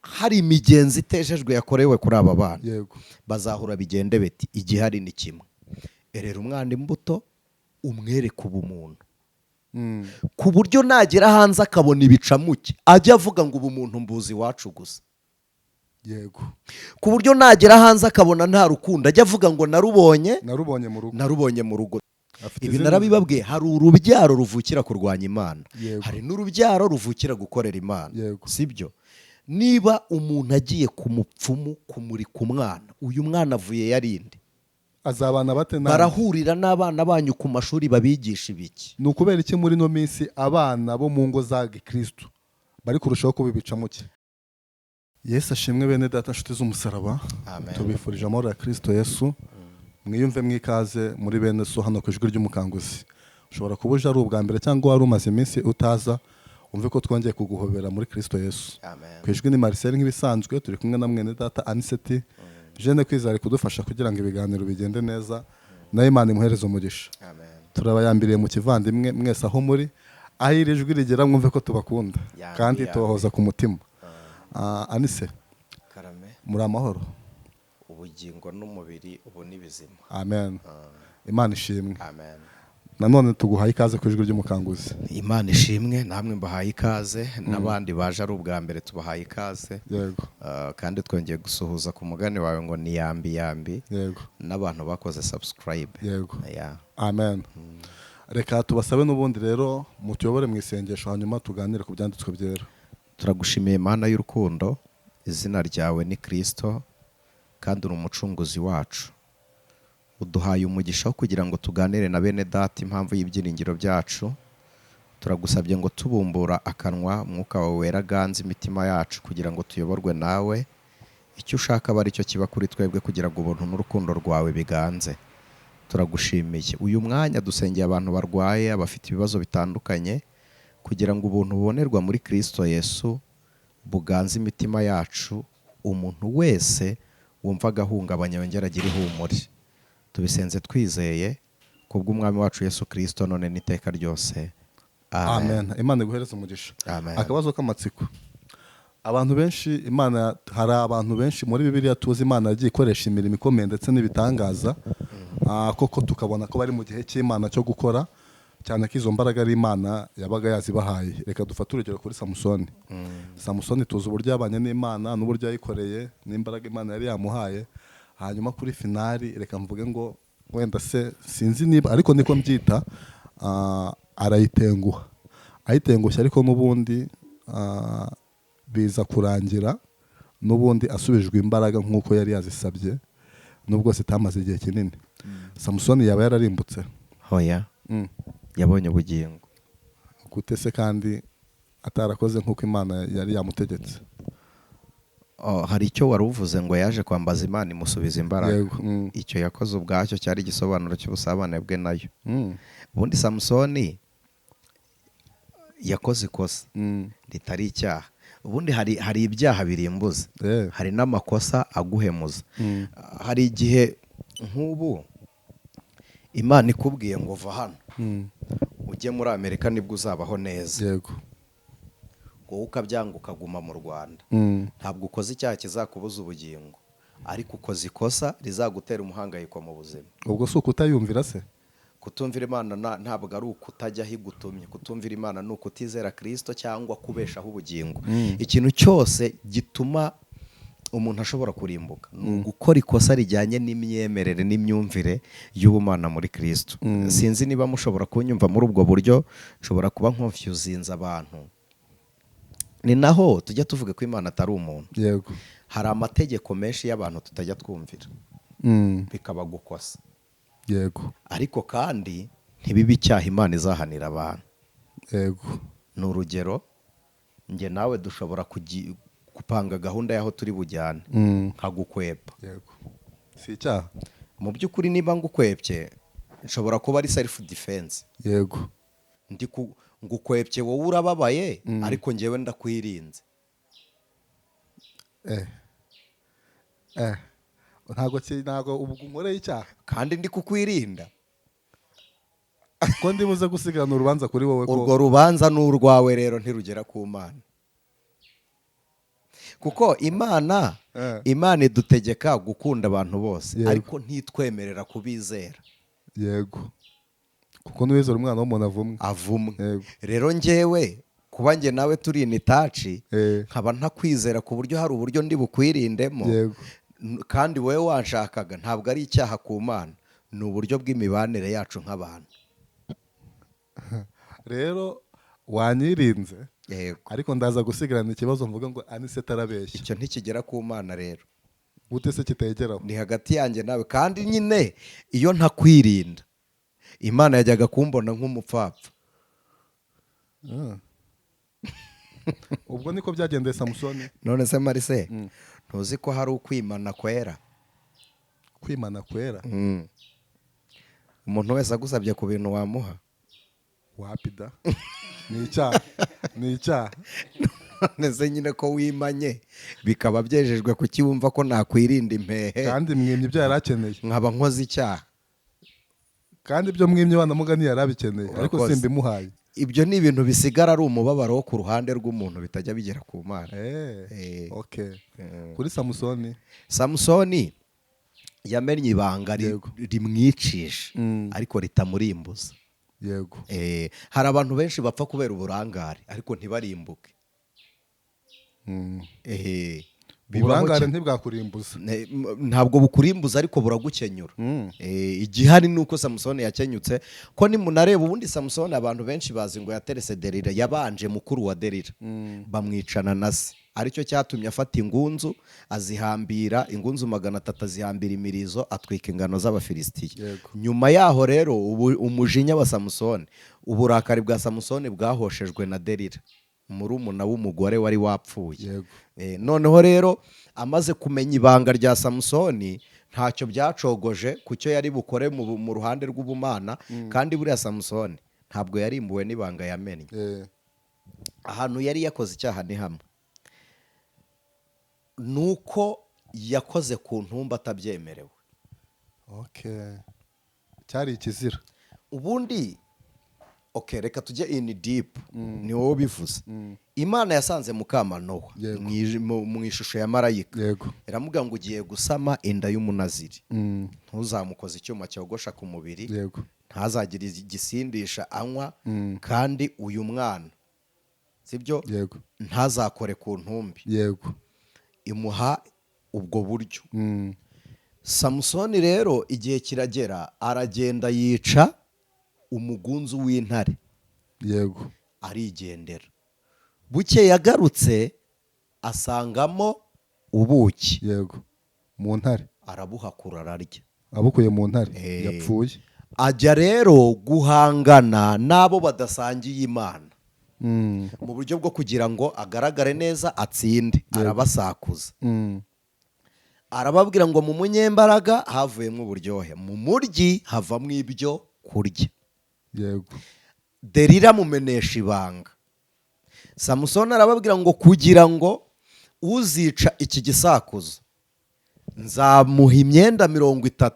Hari imigenzo itejejwe yakorewe kuri aba bana. Bazahura bigende beti? Igihari ni kimwe: erera umwana imbuto, umwereke ubumuntu, ku buryo nagera hanze akabona ibicamuke ajya avuga ngo ubumuntu mbuzi iwacu gusa. Ku buryo nagera hanze akabona nta rukundo, ajya avuga ngo narubonye Narubonye mu rugo. Narubonye mu rugo. Afite Ibi izindi- narabibabwiye: hari urubyaro ruvukira kurwanya Imana, hari n'urubyaro ruvukira gukorera Imana. Sibyo? Niba umuntu agiye ku mupfumu kumurika umwana, uyu mwana avuye yarinde? Azabana bate nawe? Barahurira n'abana banyu ku mashuri, babigisha ibiki? Ni ukubera iki muri ino minsi abana bo mu ngo za gikristu bari kurushaho kuba ibicamuke? Yesu ashimwe, bene data, nshuti z'umusaraba. Amen. Tubifurije amahoro ya Kristo Yesu. Mwiyumve mwikaze muri bene so hano ku Ijwi ry'Umukanguzi. Ushobora kuba uje ari ubwa mbere cyangwa wari umaze iminsi utaza, wumve ko twongeye kuguhobera muri Kristo Yesu. Amen. Ku ijwi ni Marcel nk'ibisanzwe, turi kumwe na mwene data Aniseti Jene Kwizera, ari kudufasha kugira ngo ibiganiro bigende neza, nawe Imana imuhereze umugisha. Amen. Turabayambiriye mu kivandimwe mwese aho muri, aho iri jwi rigera, mwumve ko tubakunda Yambi, kandi yambi. tubahoza ku mutima. Anise. Karame. Muri amahoro? Ubugingo n'umubiri ubu ni bizima. Amen, Imana ishimwe. Amen. Nanone tuguhaye ikaze ku Ijwi ry'Umukanguzi. Imana ishimwe, namwe mbahaye ikaze, n'abandi baje ari ubwa mbere tubahaye ikaze. Kandi twongeye gusuhuza ku mugani wawe ngo ni yambi yambi n'abantu bakoze subscribe. Yeah. Amen. Reka tubasabe n'ubundi rero mutuyobore mu isengesho, hanyuma tuganire ku byanditswe byera. Turagushimiye Mana y'urukundo, izina ryawe ni Kirisito kandi uri umucunguzi wacu. Uduhaye umugisha wo kugira ngo tuganire na bene data impamvu y'ibyiringiro byacu. Turagusabye ngo tubumbura akanwa, Umwuka wawe wera aganze imitima yacu kugira ngo tuyoborwe nawe, icyo ushaka aba aricyo kiba kuri twebwe, kugira ngo ubuntu n'urukundo rwawe biganze. Turagushimiye uyu mwanya. Dusengeye abantu barwaye, abafite ibibazo bitandukanye, kugira ngo ubuntu bubonerwa muri Kirisito Yesu buganze imitima yacu, umuntu wese wumva agahungabanya yongera agire ihumure. Tubisenze twizeye kubw'Umwami wacu Yesu Kirisito, none n'iteka ryose, amen. Amen, Imana iguhereze umugisha. Amen. Akabazo k'amatsiko: abantu benshi Imana, hari abantu benshi muri Bibiliya tuzi Imana yagiye ikoresha imirimo ikomeye ndetse n'ibitangaza, koko tukabona ko bari mu gihe cy'Imana cyo gukora, cyane ko izo mbaraga ari Imana yabaga yazibahaye. Reka dufate urugero kuri Samusoni. Samusoni tuzi uburyo yabanye n'Imana n'uburyo yayikoreye n'imbaraga Imana yari yamuhaye. Hanyuma kuri final, reka mvuge ngo wenda se sinzi niba ariko niko mbyita, arayitenguha, ayitengushye, ariko n'ubundi biza kurangira n'ubundi asubijwe imbaraga nk'uko yari yazisabye, nubwo zitamaze igihe kinini. Samusoni yaba yararimbutse? Hoya. Yabonye ubugingo. Gute se kandi atarakoze nk'uko Imana yari yamutegetse? Oh, hari icyo wari uvuze ngo yaje kwambaza Imana imusubiza imbaraga. Yego. Icyo yakoze ubwacyo cyari igisobanuro cy'ubusabane bwe nayo. Ubundi Samusoni yakoze ikosa ritari icyaha. Ubundi hari ibyaha birimbuza, hari n'amakosa aguhemuza. Hari igihe nk'ubu Imana ikubwiye ngo va hano ujye muri Amerika, nibwo uzabaho neza, wowe ukabyanga ukaguma mu Rwanda, ntabwo ukoze icyaha kizakubuza ubugingo, ariko ukoze ikosa rizagutera umuhangayiko mu buzima. Ubwo si ukutayumvira se? Kutumvira Imana ntabwo ari ukutajya aho igutumye. Kutumvira Imana ni ukutizera Kirisito cyangwa kubeshaho ubugingo. Ikintu cyose gituma umuntu ashobora kurimbuka ni ugukora ikosa rijyanye n'imyemerere n'imyumvire y'ubumana muri Kirisito. Sinzi niba mushobora kunyumva muri ubwo buryo, nshobora kuba nconfusinze abantu. Ni naho tujya tuvuga ko Imana atari umuntu. Hari amategeko menshi y'abantu tutajya twumvira, bikaba gukosa, ariko kandi ntibibe icyaha Imana izahanira abantu. Ni urugero, njye nawe dushobora gupanga gahunda y'aho turi bujyane, nkagukwepa. Yego, si icyaha. Mu by'ukuri niba ngukwepye, nshobora kuba ari self defense. Ndi ngukwepye, wowe urababaye, ariko njyewe ndakwirinze. Eh, ntabwo ubwo unkoreye icyaha. Kandi ndi kukwirinda. Ko ndi buze gusigarana urubanza kuri wowe ko Urwo rubanza ni urwawe rero, ntirugera ku Mana. Kuko Imana Imana idutegeka gukunda abantu bose, ariko ntitwemerera kubizera. Yego, kuko n'uwizera umwana w'umuntu avumwe. Avumwe. Rero njyewe, kuba njye nawe turi in touch, nkaba ntakwizera ku buryo hari uburyo ndi bukwirindemo, kandi wowe wanshakaga, ntabwo ari icyaha ku Mana, ni uburyo bw'imibanire yacu nk'abantu. Rero wanyirinze, ariko ndaza gusigarana ikibazo mvuga ngo Anicet arabeshya. Icyo ntikigera ku Mana rero. Gute se kitayigeraho? Ni hagati yanjye nawe. Kandi nyine iyo ntakwirinda, Imana yajyaga kumbona nk'umupfapfa. Ah. Ubwo niko byagendeye Samusoni. None se Marise, ntuzi ko hari ukwimana kwera? Kwimana kwera? Umuntu wese agusabye ku bintu wamuha? Wapida, ni icyaha, ni icyaha. None se nyine ko wimanye bikaba byejejwe, kuki wumva ko nakwirinda impehe? Kandi mwimye ibyo yari akeneye. Nkaba nkoze icyaha. Kandi ibyo mwimye wanamugani yari abikeneye, ariko Urakoze. simbimuhaye. Ibyo ni ibintu bisigara ari umubabaro wo ku ruhande rw'umuntu, bitajya bigera ku Mana. Okay, kuri Samusoni. Samusoni yamennye ibanga rimwicisha, ariko ritamurimbuza. Hari abantu benshi bapfa kubera uburangare ariko ntibarimbuke. Bibaho Uburangare cyane. ntibwakurimbuza. Ntabwo bukurimbuza, ariko buragukenyura. Igihari ni uko Samusoni yakenyutse, ko nimunareba ubundi Samusoni, abantu benshi bazi ngo yaterese Derira. Yabanje mukuru wa Derira, bamwicana na se, aricyo cyatumye afata ingunzu azihambira, ingunzu 300 azihambira imirizo, atwika ingano z'Abafilisitiya. Nyuma yaho rero, ubu umujinya wa Samusoni, uburakari bwa Samusoni bwahoshejwe na Derira, murumuna w'umugore wari wapfuye. Noneho rero amaze kumenya ibanga rya Samusoni, ntacyo byacogoje ku cyo yari bukore mu ruhande rw'ubumana. Kandi buriya Samusoni ntabwo yarimbuwe n'ibanga yamennye. Ahantu yari yakoze icyaha ni hamwe, ni uko yakoze ku ntumba atabyemerewe. Okay, cyari ikizira. Ubundi okay, reka tujye in deep, ni wowe ubivuze. Imana yasanze Mukamanowa mu ishusho ya marayika, iramubwira ngo ugiye gusama inda y'umunaziri, ntuzamukoze icyuma cyogosha ku mubiri, ntazagire igisindisha anywa, kandi uyu mwana, sibyo, ntazakore ku ntumbi. Imuha ubwo buryo. Samusoni rero igihe kiragera, aragenda yica umugunzu w'intare, arigendera. Buke yagarutse asangamo ubuki. Yego, mu ntare. Arabuhakura ararya. Abukuye mu ntare yapfuye. Ajya rero guhangana n'abo badasangiye Imana mu buryo bwo kugira ngo agaragare neza atsinde, arabasakuza, arababwira ngo mu munyembaraga havuyemo uburyohe, mu muryi havamo ibyo kurya. Derira amumenesha ibanga. Samusoni arababwira ngo kugira ngo uzica iki gisakuzo nzamuha imyenda 30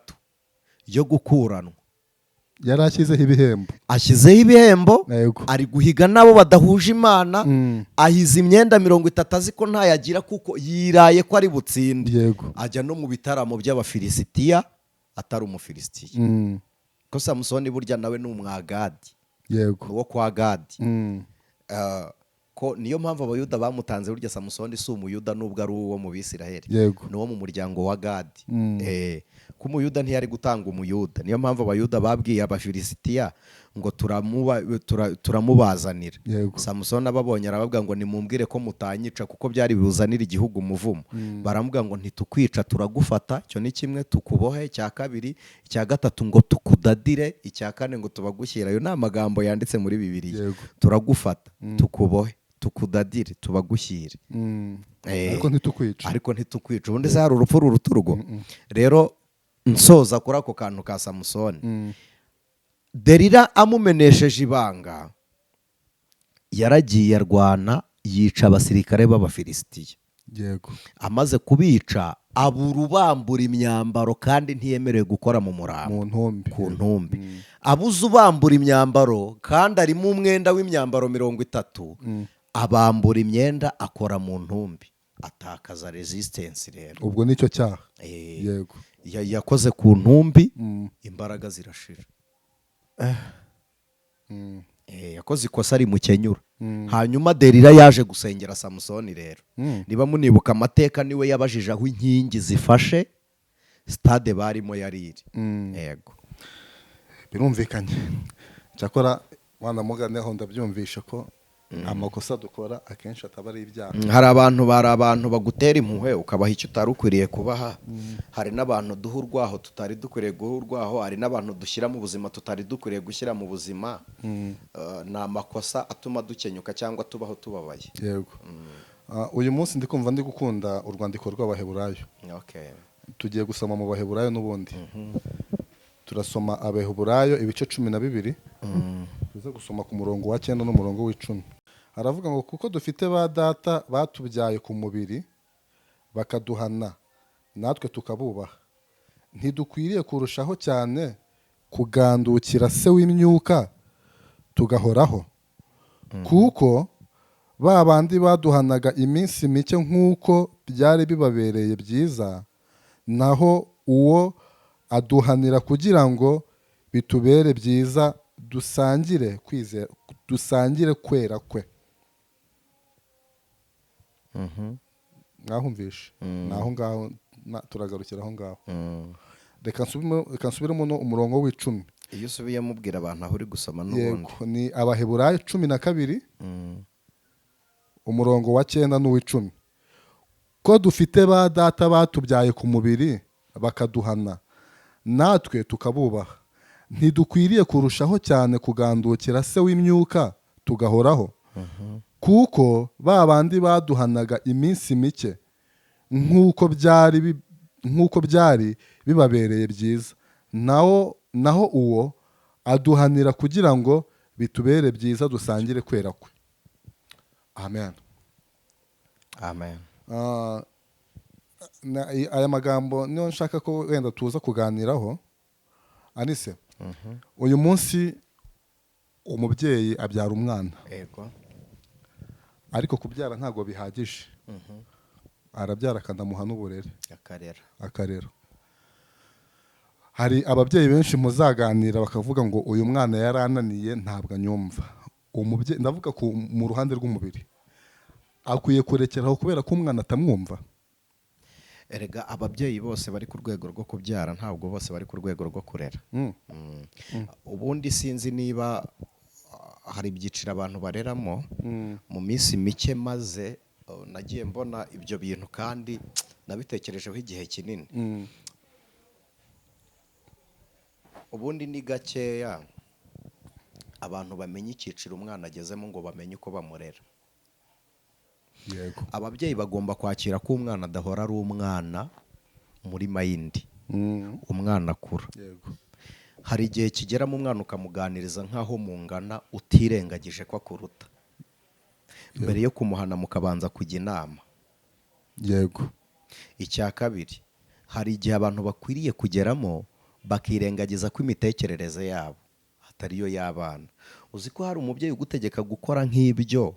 yo gukuranwa. Yari ashyizeho ibihembo. Ashyizeho ibihembo. Ari guhiga n'abo badahuje Imana. Ahize imyenda 30, azi ko ntayagira kuko yiraye ko ari butsinde. Ajya no mu bitaramo by'Abafilisitiya atari Umufilisitiya, ko Samusoni burya nawe ni Umwagadi, ni uwo kwa Gadi. Ko niyo mpamvu Abayuda bamutanze. Burya Samusoni si Umuyuda nubwo ari uwo mu Bisiraheli, ni uwo mu muryango wa Gadi. Ko Umuyuda ntiyari gutanga Umuyuda. Niyo mpamvu Abayuda babwiye Abafilisitiya ngo turamubazanira. Samusoni ababonye arababwira ngo nimumbwire ko mutanyica, kuko byari buzanire igihugu umuvumo. Baramubwira ngo ntitukwica, turagufata, icyo ni kimwe, tukubohe icya kabiri, icya gatatu ngo tukudadire, icya kane ngo tubagushyira. Ayo ni amagambo yanditse muri Bibiliya. Turagufata, tukubohe, tukudadire, tubagushyire. Ariko ntitukwica. Ariko ntitukwica. Ubundi se hari urupfu ruruta urwo? Rero nsoza kuri ako kantu ka Samusoni, Derira amumenesheje ibanga, yaragiye arwana, yica abasirikare b'Abafilisitiya. Amaze kubica, abura ubambura imyambaro, kandi ntiyemerewe gukora mu murambo, Mu ntumbi. ku ntumbi. Abuze ubambura imyambaro kandi arimo umwenda w'imyambaro 30, abambura imyenda akora mu ntumbi. Atakaza resistance rero. Ubwo nicyo cyaha. Yego. Yakoze ku ntumbi, imbaraga zirashira. Yakoze ikosa rimukenyura. Hanyuma Delila yaje gusengera Samusoni rero. Niba munibuka amateka, niwe yabajije aho inkingi zifashe stade barimo yari iri. Yego. Birumvikanye. Cyakora wanamuganeho, ndabyumvisha ko amakosa dukora akenshi ataba ari ibyaha. Hari abantu, bari abantu bagutera impuhwe ukabaha icyo utari ukwiriye kubaha. Hari n'abantu duha urwaho tutari dukwiriye guha urwaho. Hari n'abantu dushyira mu buzima tutari dukwiriye gushyira mu buzima. Ni amakosa atuma dukenyuka cyangwa tubaho tubabaye. Yego. Uyu munsi ndi kumva ndi gukunda urwandiko rw'Abaheburayo. Tugiye gusoma mu Baheburayo n'ubundi. Turasoma Abaheburayo ibice 12, tuze gusoma ku murongo wa 9 n'umurongo wa 10. Aravuga ngo: "Kuko dufite ba data batubyaye ku mubiri bakaduhana, natwe tukabubaha, ntidukwiriye kurushaho cyane kugandukira Se w'imyuka tugahoraho? Kuko ba bandi baduhanaga iminsi mike nk'uko byari bibabereye byiza, naho uwo aduhanira kugira ngo bitubere byiza, dusangire kwizera, dusangire kwera kwe." Mwahumvishe? Ni aho ngaho, turagarukira aho ngaho. Reka nsubiremo no umurongo wa 10. Iyo usubiyemo ubwira abantu aho uri gusoma n'ubundi. Yego, ni Abaheburayo 12, umurongo wa 9 n'uw'icumi. "Ko dufite ba data batubyaye ku mubiri bakaduhana, natwe tukabubaha, ntidukwiriye kurushaho cyane kugandukira Se w'imyuka tugahoraho? Kuko ba bandi baduhanaga iminsi mike nk'uko byari bibabereye byiza, naho uwo aduhanira kugira ngo bitubere byiza, dusangire kwera kwe." Amen. Amen. Aya magambo niyo nshaka ko wenda tuza kuganiraho. Anise, uyu munsi umubyeyi abyara umwana. Ariko kubyara ntabwo bihagije. Arabyara akanamuha n'uburere. Akarera. Akarera. Hari ababyeyi benshi muzaganira bakavuga ngo: "Uyu mwana yarananiye, ntabwo anyumva." Umubyeyi, ndavuga mu ruhande rw'umubiri, akwiye kurekeraho kubera ko umwana atamwumva? Erega ababyeyi bose bari ku rwego rwo kubyara ntabwo bose bari ku rwego rwo kurera. Ubundi sinzi niba hari ibyiciro abantu bareramo. Mu minsi mike maze nagiye mbona ibyo bintu kandi nabitekerejeho igihe kinini. Ubundi ni gakeya abantu bamenya icyiciro umwana agezemo ngo bamenye uko bamurera. Ababyeyi bagomba kwakira ko umwana adahora ari umwana muri mind. Umwana akura. Hari igihe kigeramo umwana ukamuganiriza nk'aho mungana, utirengagije ko akuruta. Mbere yo kumuhana mukabanza kujya inama. Icya kabiri, hari igihe abantu bakwiriye kugeramo bakirengagiza ko imitekerereze yabo atariyo y'abana. Uzi ko hari umubyeyi ugutegeka gukora nk'ibyo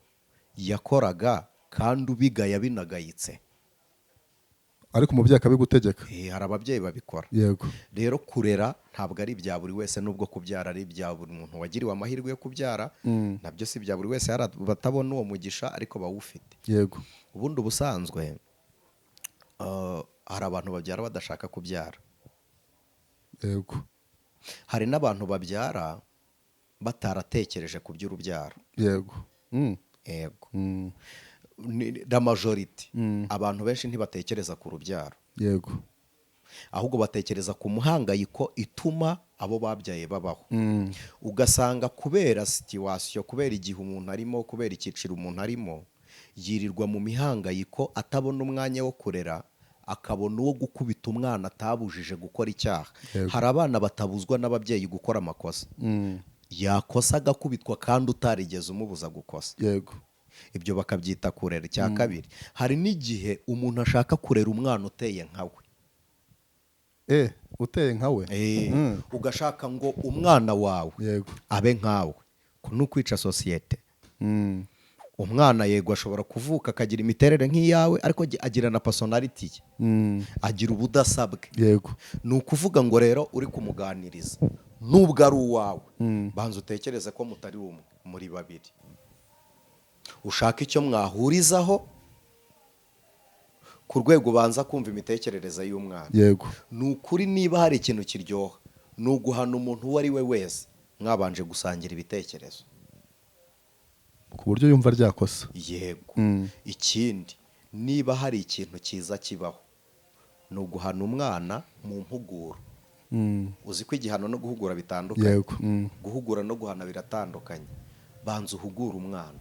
yakoraga kandi ubigaya binagayitse? Ariko umubyeyi akabigutegeka. Hari ababyeyi babikora. Rero kurera ntabwo ari ibya buri wese, nubwo kubyara ari ibya buri muntu wagiriwe amahirwe yo kubyara. Nabyo si ibya buri wese, hari abatabona uwo mugisha ariko bawufite. Ubundi ubusanzwe hari abantu babyara badashaka kubyara. Hari n'abantu babyara bataratekereje ku by'urubyaro. Yego. La majorité, abantu benshi ntibatekereza ku rubyaro, ahubwo batekereza ku muhangayiko ituma abo babyaye babaho. Ugasanga kubera situation, kubera igihe umuntu arimo, kubera icyiciro umuntu arimo, yirirwa mu mihangayiko atabona umwanya wo kurera, akabona uwo gukubita umwana atabujije gukora icyaha. Hari abana batabuzwa n'ababyeyi gukora amakosa. Yakosa agakubitwa kandi utarigeze umubuza gukosa. Ibyo bakabyita kurera. Icya kabiri, hari n'igihe umuntu ashaka kurera umwana uteye nka we. Uteye nka we. Ugashaka ngo umwana wawe abe nkawe, ko ni ukwica sosiyete. Umwana yego ashobora kuvuka akagira imiterere nk'iyawe, ariko agira na personality ye, agira ubudasa bwe. Ni ukuvuga ngo rero uri kumuganiriza, nubwo ari uwawe, banza utekereze ko mutari umwe, muri babiri. Ushaka icyo mwahurizaho ku rwego ubanza kumva imitekerereze y'umwana. Ni ukuri, niba hari ikintu kiryoha ni uguhana umuntu uwo ari we wese mwabanje gusangira ibitekerezo, ku buryo yumva ryakosa. Yego. Ikindi, niba hari ikintu cyiza kibaho ni uguhana umwana mu mpuguro. Uzi ko igihano no guhugura bitandukanye? Yego. Guhugura no guhana biratandukanye. Banza uhugure umwana,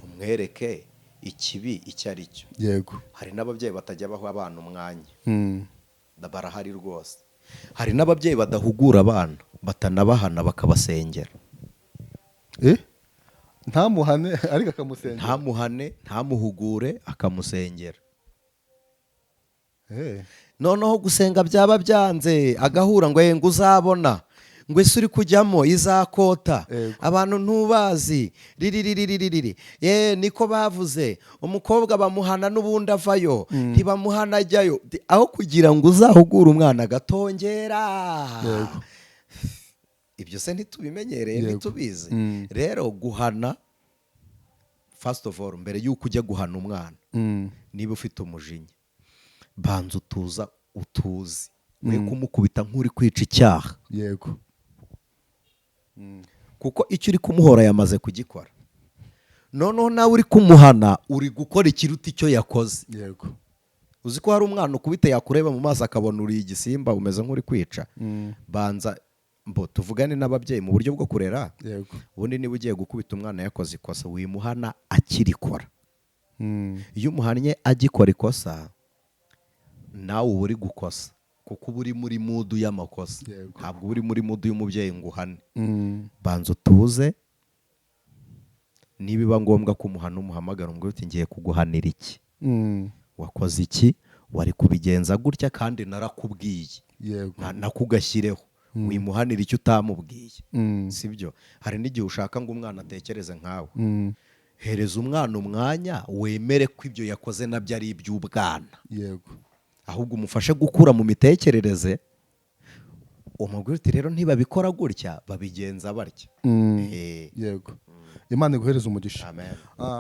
umwereke ikibi icyo ari cyo. Hari n'ababyeyi batajya baha abana umwanya. Barahari rwose. Hari n'ababyeyi badahugura abana, batanabahana, bakabasengera. Ntamuhane ariko akamusengera? Ntamuhane, ntamuhugure, akamusengera. Noneho gusenga byaba byanze, agahura ngo ngo uzabona, ngo ese uri kujyamo izakota, abantu ntubazi, riri ye niko bavuze, umukobwa bamuhana n'ubundi avayo, ntibamuhana ajyayo. Aho kugira ngo uzahugure umwana agatongera. Ibyo se ntitubimenyereye? Ntitubizi? Rero guhana, first of all, mbere y'uko ujya guhana umwana, niba ufite umujinya, banza utuza, utuzi, we kumukubita nk'uri kwica icyaha, kuko icyo uri kumuhora yamaze kugikora. Noneho nawe uri kumuhana, uri gukora ikiruta icyo yakoze. Uzi ko hari umwana ukubita yakureba mu maso akabona uri igisimba, umeze nk'uri kwica? Banza mbo tuvugane n'ababyeyi mu buryo bwo kurera. Ubundi niba ugiye gukubita umwana yakoze ikosa, wimuhana akirikora. Iyo umuhannye agikora ikosa, nawe uba uri gukosa, kuko uba uri muri mood y'amakosa. Ntabwo uba uri muri mood y'umubyeyi ngo uhane. Banza utuze. Nibiba ngombwa ko umuhana, umuhamagara, umubwire uti: "Ngiye kuguhanira iki, wakoze iki, wari kubigenza gutya kandi narakubwiye." Nakugashyireho, wimuhanira icyo utamubwiye. Sibyo? Hari n'igihe ushaka ngo umwana atekereze nkawe. Hereza umwana umwanya, wemere ko ibyo yakoze nabyo ari iby'ubwana, ahubwo umufashe gukura mu mitekerereze. Umubwire uti: "Rero ntibabikora gutya, babigenza batya." Yego, Imana iguhereza umugisha. Amen.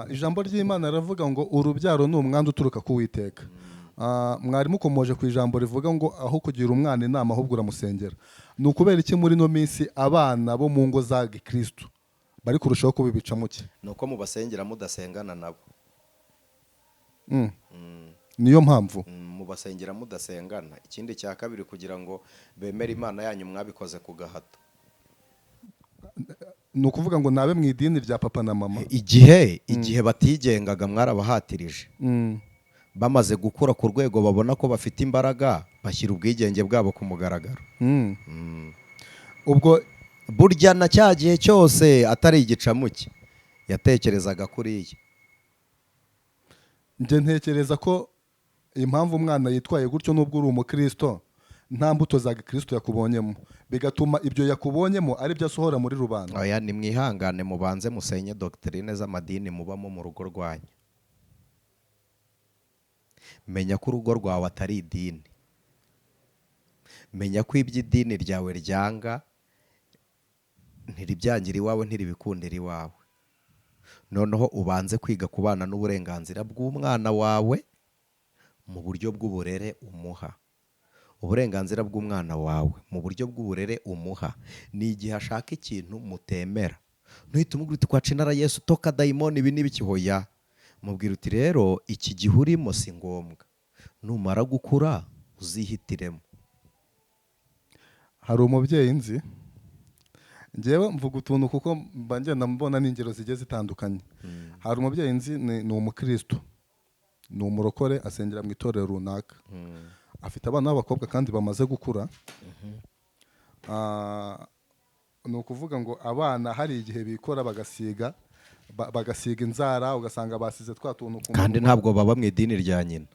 Ijambo ry'Imana riravuga ngo urubyaro ni umwandu uturuka ku Witeka. Mwari mukomoje ku ijambo rivuga ngo aho kugira umwana inama ahubwo uramusengera. Ni ukubera iki muri ino minsi abana bo mu ngo za gikristu bari kurushaho kubibicamo ki? Ni uko mubasengera mudasengana nabo. Niyo mpamvu? Mubasengera mudasengana. Ikindi cya kabiri, kugira ngo bemere Imana yanyu mwabikoze ku gahato. Ni ukuvuga ngo nabe mu idini rya papa na mama? Igihe batigengaga mwarabahatirije. Bamaze gukura ku rwego babona ko bafite imbaraga, bashyira ubwigenge bwabo ku mugaragaro. Ubwo Burya na cya gihe cyose atari igicamuke yatekerezaga kuriya. Njye ntekereza ko impamvu umwana yitwaye gutyo, nubwo uri umukristo, nta mbuto za gikristo yakubonyemo, bigatuma ibyo yakubonyemo ari byo asohora muri rubanda. Oya, nimwihangane, mubanze musenye doctrine z'amadini mubamo mu rugo rwanyu. Menya ko urugo rwawe atari idini. Menya ko ibyo idini ryawe ryanga ntiribyangira iwawe, ntiribikundira iwawe. Noneho ubanze kwiga kubana n'uburenganzira bw'umwana wawe mu buryo bw'uburere umuha. Uburenganzira bw'umwana wawe mu buryo bw'uburere umuha ni igihe ashaka ikintu mutemera, ntuhite umubwira uti: "Kwa jina la Yesu, toka dayimoni, ibi n'ibiki." Hoya, mubwira uti: "Rero iki gihe urimo si ngombwa, numara gukura uzihitiremo." Hari umubyeyi nzi, ngewe mvuga utuntu kuko mba ngenda mbona n'ingero zigiye zitandukanye. Hari umubyeyi nzi, ni umukristo, ni umurokore, asengera mu itorero runaka, afite abana b'abakobwa kandi bamaze gukura. Ni ukuvuga ngo abana hari igihe bikora bagasiga inzara, ugasanga basize twa tuntu ku Kandi munwa. ntabwo baba mu idini rya nyina.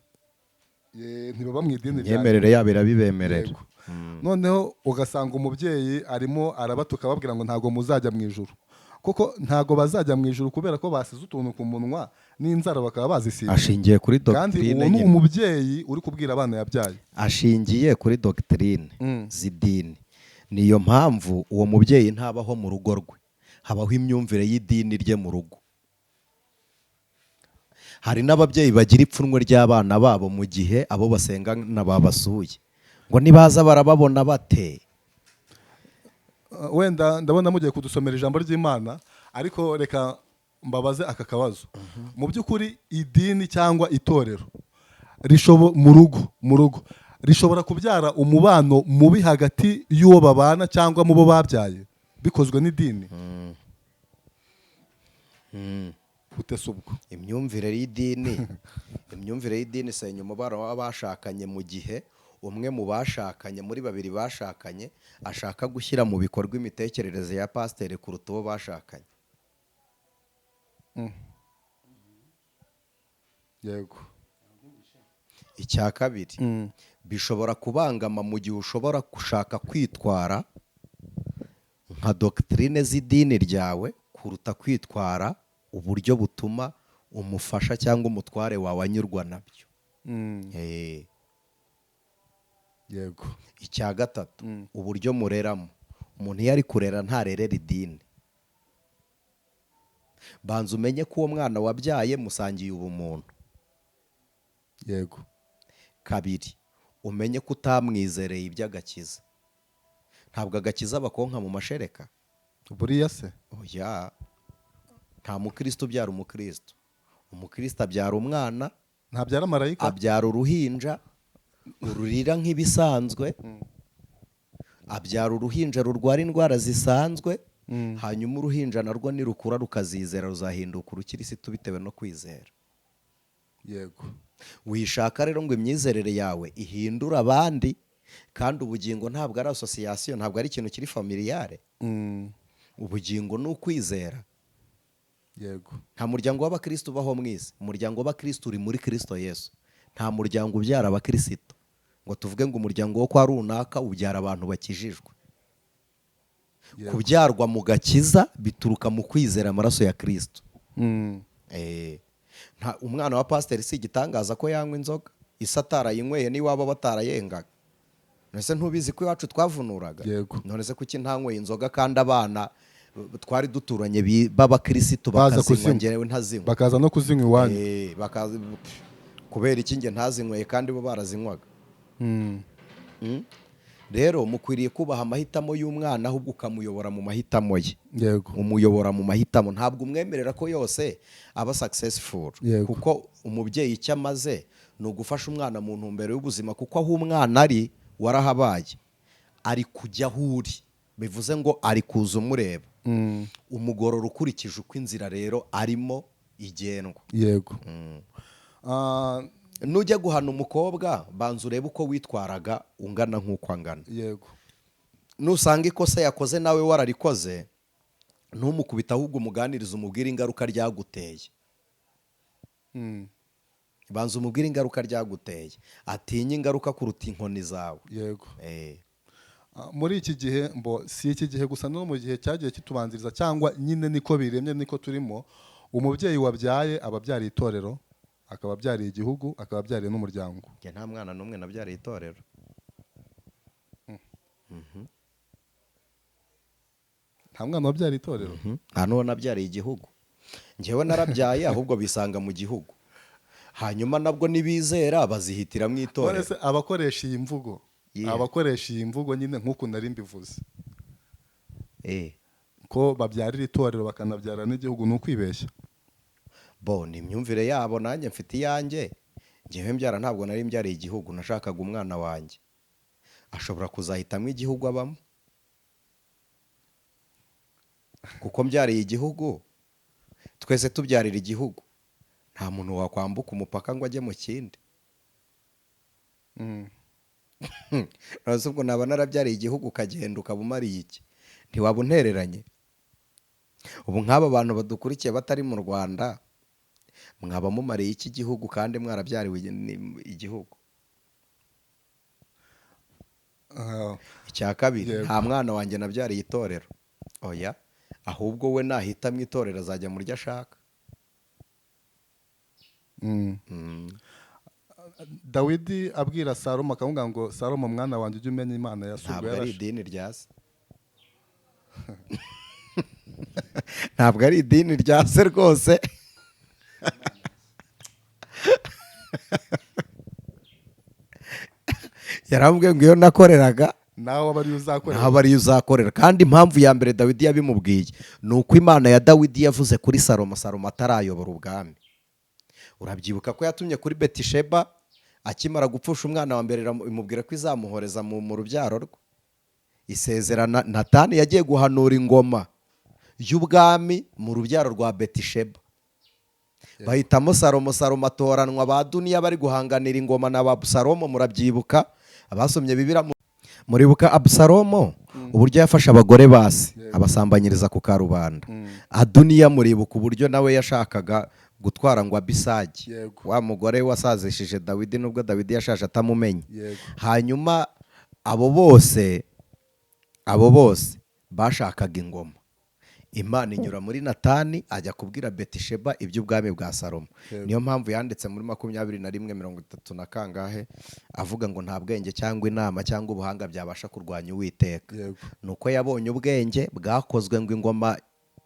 Ntibaba mu idini rya Imyemerere yabo irabibemerera. Yego. Noneho ugasanga umubyeyi arimo arabatuka, ababwira ngo ntabwo muzajya mu ijuru. Koko ntago bazajya mu ijuru kubera ko basize utuntu ku munwa n'inzara bakaba bazisize. Ashingiye kuri Kandi doctrine uwo ni nyine. umubyeyi uri kubwira abana yabyaye. Ashingiye kuri doctrine z'idini. Niyo mpamvu uwo mubyeyi ntabaho mu rugo rwe, habaho imyumvire y'idini rye mu rugo. Hari n'ababyeyi bagira ipfunwe ry'abana babo mu gihe abo basengana babasuye, ngo nibaza barababona bate? Wenda ndabona mugiye kudusomera ijambo ry'Imana, ariko reka mbabaze aka kabazo. Mu by'ukuri idini cyangwa itorero mu rugo rishobora kubyara umubano mubi hagati y'uwo babana cyangwa mu bo babyaye, bikozwe n'idini? Gute se ubwo? Imyumvire y'idini isenya umubano w'abashakanye mu gihe umwe mu bashakanye, muri babiri bashakanye, ashaka gushyira mu bikorwa imitekerereze ya pasiteri kuruta uwo bashakanye. Icya kabiri, bishobora kubangama mu gihe ushobora gushaka kwitwara nka doctrine z'idini ryawe kuruta kwitwara uburyo butuma umufasha cyangwa umutware wawe anyurwa nabyo. Icya gatatu, uburyo mureramo. Umuntu iyo ari kurera ntarerera idini. Banza umenye ko uwo mwana wabyaye musangiye ubumuntu. Kabiri, umenye ko utamwizereye iby'agakiza. Ntabwo agakiza bakonka mu mashereka. Buriya se? Oya, nta mukristo ubyara umukristo. Umukristo abyara umwana. Ntabyara marayika. Abyara uruhinja rurira nk'ibisanzwe, abyara uruhinja rurwara indwara zisanzwe. Hanyuma uruhinja narwo nirukura rukazizera, ruzahinduka urukirisitu bitewe no kwizera. Wishaka rero ngo imyizerere yawe ihindure abandi, kandi ubugingo ntabwo ari association, ntabwo ari ikintu kiri familiale. Ubugingo ni ukwizera. Nta muryango w'abakristo ubaho mu isi. Umuryango w'abakristo uri muri Kristo Yesu. Nta muryango ubyara abakristo ngo tuvuge ngo umuryango wo kwa runaka ubyara abantu bakijijwe. Kubyarwa mu gakiza bituruka mu kwizera amaraso ya Kristo. Umwana wa pasiteri si igitangaza ko yanywa inzoga, isi atarayinyweye n'iwabo batarayengaga. None se ntubizi ko iwacu twavunuraga? Yego. None se kuki ntanyweye inzoga kandi abana twari duturanye b'abakirisitu Baza bakazinywa, kuzinywa. njyewe ntazinywa? Bakaza no kuzinywa iwanyu. Kubera iki njye ntazinyweye kandi bo barazinywaga? Rero mukwiriye kubaha amahitamo y'umwana, ahubwo ukamuyobora mu mahitamo ye. Umuyobora mu mahitamo, ntabwo umwemerera ko yose aba successful. Kuko umubyeyi icyo amaze ni ugufasha umwana mu ntumbero y'ubuzima, kuko aho umwana ari warahabaye, ari kujya aho uri, bivuze ngo ari kuza umureba. Umugorora ukurikije uko inzira rero arimo igendwa. Nujya guhana umukobwa, banza urebe uko witwaraga ungana nk'uko angana. Nusanga ikosa yakoze nawe wararikoze, ntumukubite, ahubwo umuganirize, umubwire ingaruka ryaguteye. Banza umubwire ingaruka ryaguteye, atinye ingaruka kuruta inkoni zawe. Muri iki gihe, mbo si iki gihe gusa, no mu gihe cyagiye kitubanziriza, cyangwa nyine niko biremye, niko turimo, umubyeyi wabyaye aba abyariye itorero, akaba abyariye igihugu, akaba abyariye n'umuryango. Njye nta mwana n'umwe nabyariye itorero. Nta mwana wabyariye itorero? Nta n'uwo nabyariye igihugu. Njyewe narabyaye, ahubwo bisanga mu gihugu, hanyuma nabwo nibizera bazihitiramo None itorero. se abakoresha iyi mvugo, abakoresha iyi mvugo nyine nk'uku nari mbivuze, ko babyarira itorero bakanabyara n'igihugu, ni ukwibeshya? Bo ni imyumvire yabo, nanjye mfite iyanjye. Njyewe mbyara ntabwo nari mbyariye igihugu, nashakaga umwana wanjye. Ashobora kuzahitamo igihugu abamo, kuko mbyariye igihugu, twese tubyarira igihugu, nta muntu wakwambuka umupaka ngo ajye mu kindi. None ubwo naba narabyariye igihugu, ukagenda ukaba umariye iki? Ntiwaba untereranye? Ubu nk'aba bantu badukurikiye batari mu Rwanda, mwaba mumariye iki gihugu kandi mwarabyariwe igihugu? Icya kabiri, nta mwana wanjye nabyariye itorero, oya. Ahubwo we nahitamo itorero azajya mu ryo ashaka. Dawidi abwira Salomo akamubwira ngo: "Salomo mwana wanjye, ujye umenya Imana ya so." Ntabwo Ubwo ari idini rya se, ntabwo ari idini rya se rwose. Yarambwiye ngo iyo nakoreraga nawe aba ariyo uzakorera. Ntabwo ariyo uzakorera. Kandi impamvu ya mbere Dawidi yabimubwiye ni uko Imana ya Dawidi yavuze kuri Salomo, Salomo atarayobora ubwami. Urabyibuka ko yatumye kuri Betisheba akimara gupfusha umwana wa mbere, imubwira ko izamuhoreza mu rubyaro rwe. Isezerana Natani yagiye guhanura ingoma y'ubwami mu rubyaro rwa Betisheba, bahitamo Salomo. Salomo atoranwa, ba Duniya bari guhanganira ingoma na ba Abusalomo. Murabyibuka, abasomye Bibiliya muribuka Abusalomo uburyo yafashe abagore basi abasambanyiriza ku karubanda. Aduniya muribuka uburyo nawe yashakaga gutwara ngo Abisagi, wa mugore wasazishije Dawidi, nubwo Dawidi yashaje atamumenye. Hanyuma abo bose bashakaga ingoma, Imana inyura muri Natani ajya kubwira Betisheba iby'ubwami bwa Salomo. Niyo mpamvu yanditse muri 21:30 na kangahe avuga ngo nta bwenge cyangwa inama cyangwa ubuhanga byabasha kurwanya Uwiteka. Ni uko yabonye ubwenge bwakozwe ngo ingoma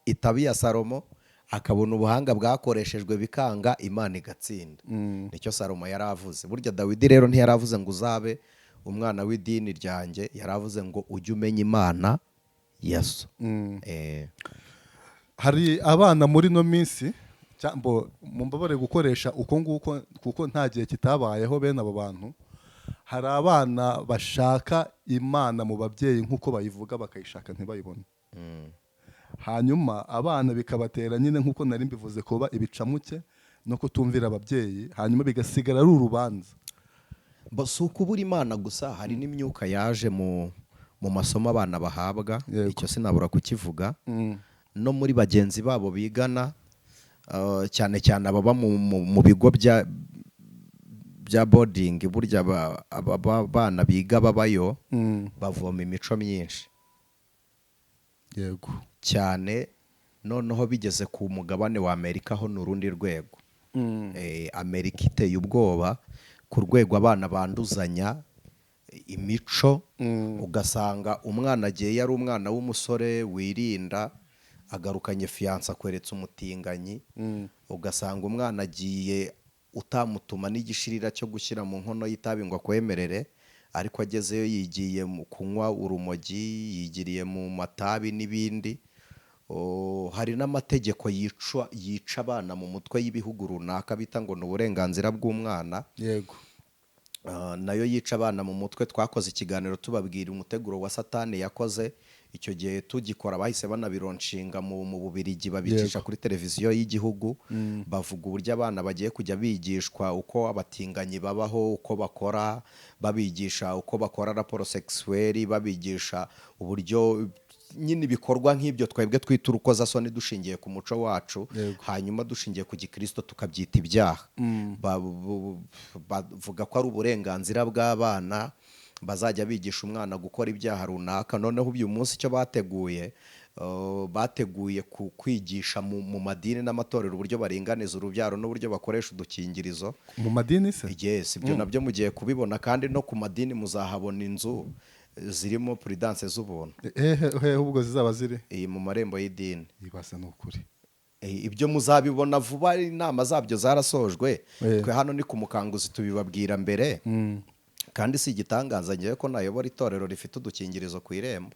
itaba iya Salomo, akabona ubuhanga bwakoreshejwe bikanga, Imana igatsinda. Nicyo Salomo yari avuze. Burya Dawidi rero ntiyari avuze ngo uzabe umwana w'idini ryanjye, yari avuze ngo ujye umenya Imana ya so. Hari abana muri ino minsi, mumbabare gukoresha uko nguko kuko nta gihe kitabayeho bene abo bantu. Hari abana bashaka Imana mu babyeyi nk'uko bayivuga, bakayishaka ntibayibone. Hanyuma abana bikabatera nyine, nk'uko nari mbivuze, kuba ibicamuke no kutumvira ababyeyi, hanyuma bigasigara ari urubanza. Si ukubura Imana gusa, hari n'imyuka yaje mu masomo abana bahabwa. Icyo sinabura kukivuga. No muri bagenzi babo bigana, cyane cyane ababa mu bigo bya boarding. Burya aba bana biga babayo bavoma imico myinshi cyane. Noneho bigeze ku mugabane wa Amerika ho ni urundi rwego. Amerika iteye ubwoba ku rwego abana banduzanya imico, ugasanga umwana agiye yari umwana w'umusore wirinda, agarukanye fiancée akweretse umutinganyi. Ugasanga umwana agiye utamutuma n'igishirira cyo gushyira mu nkono y'itabi ngo akwemerere, ariko agezeyo yigiye mu kunywa urumogi, yigiriye mu matabi n'ibindi. Hari n'amategeko yica abana mu mutwe y'ibihugu runaka bita ngo ni uburenganzira bw'umwana. Nayo yica abana mu mutwe. Twakoze ikiganiro tubabwira umuteguro wa Satani yakoze. Icyo gihe tugikora bahise banabironshinga mu Bubirigi, babicisha kuri televiziyo y'igihugu, bavuga uburyo abana bagiye kujya bigishwa uko abatinganyi babaho, uko bakora, babigisha uko bakora rapport sexuelle, babigisha uburyo nyine ibikorwa nk'ibyo twebwe twita urukozasoni dushingiye ku muco wacu, hanyuma dushingiye ku gikristo tukabyita ibyaha. Bavuga ko ari uburenganzira bw'abana, bazajya bigisha umwana gukora ibyaha runaka. Noneho uyu munsi icyo bateguye, bateguye kwigisha mu madini n'amatorero uburyo baringaniza urubyaro n'uburyo bakoresha udukingirizo. Mu madini se? Yes, ibyo nabyo mugiye kubibona. Kandi no ku madini muzahabona inzu zirimo Prudence z'ubuntu. Hehe hehe ubwo zizaba ziri? Iyi mu marembo y'idini. Ibase ni ukuri. Ibyo muzabibona vuba, inama zabyo zarasojwe. Twe hano ni ku Mukanguzi, tubibabwira mbere. Kandi si igitangaza ngewe ko nayobora itorero rifite udukingirizo ku irembo.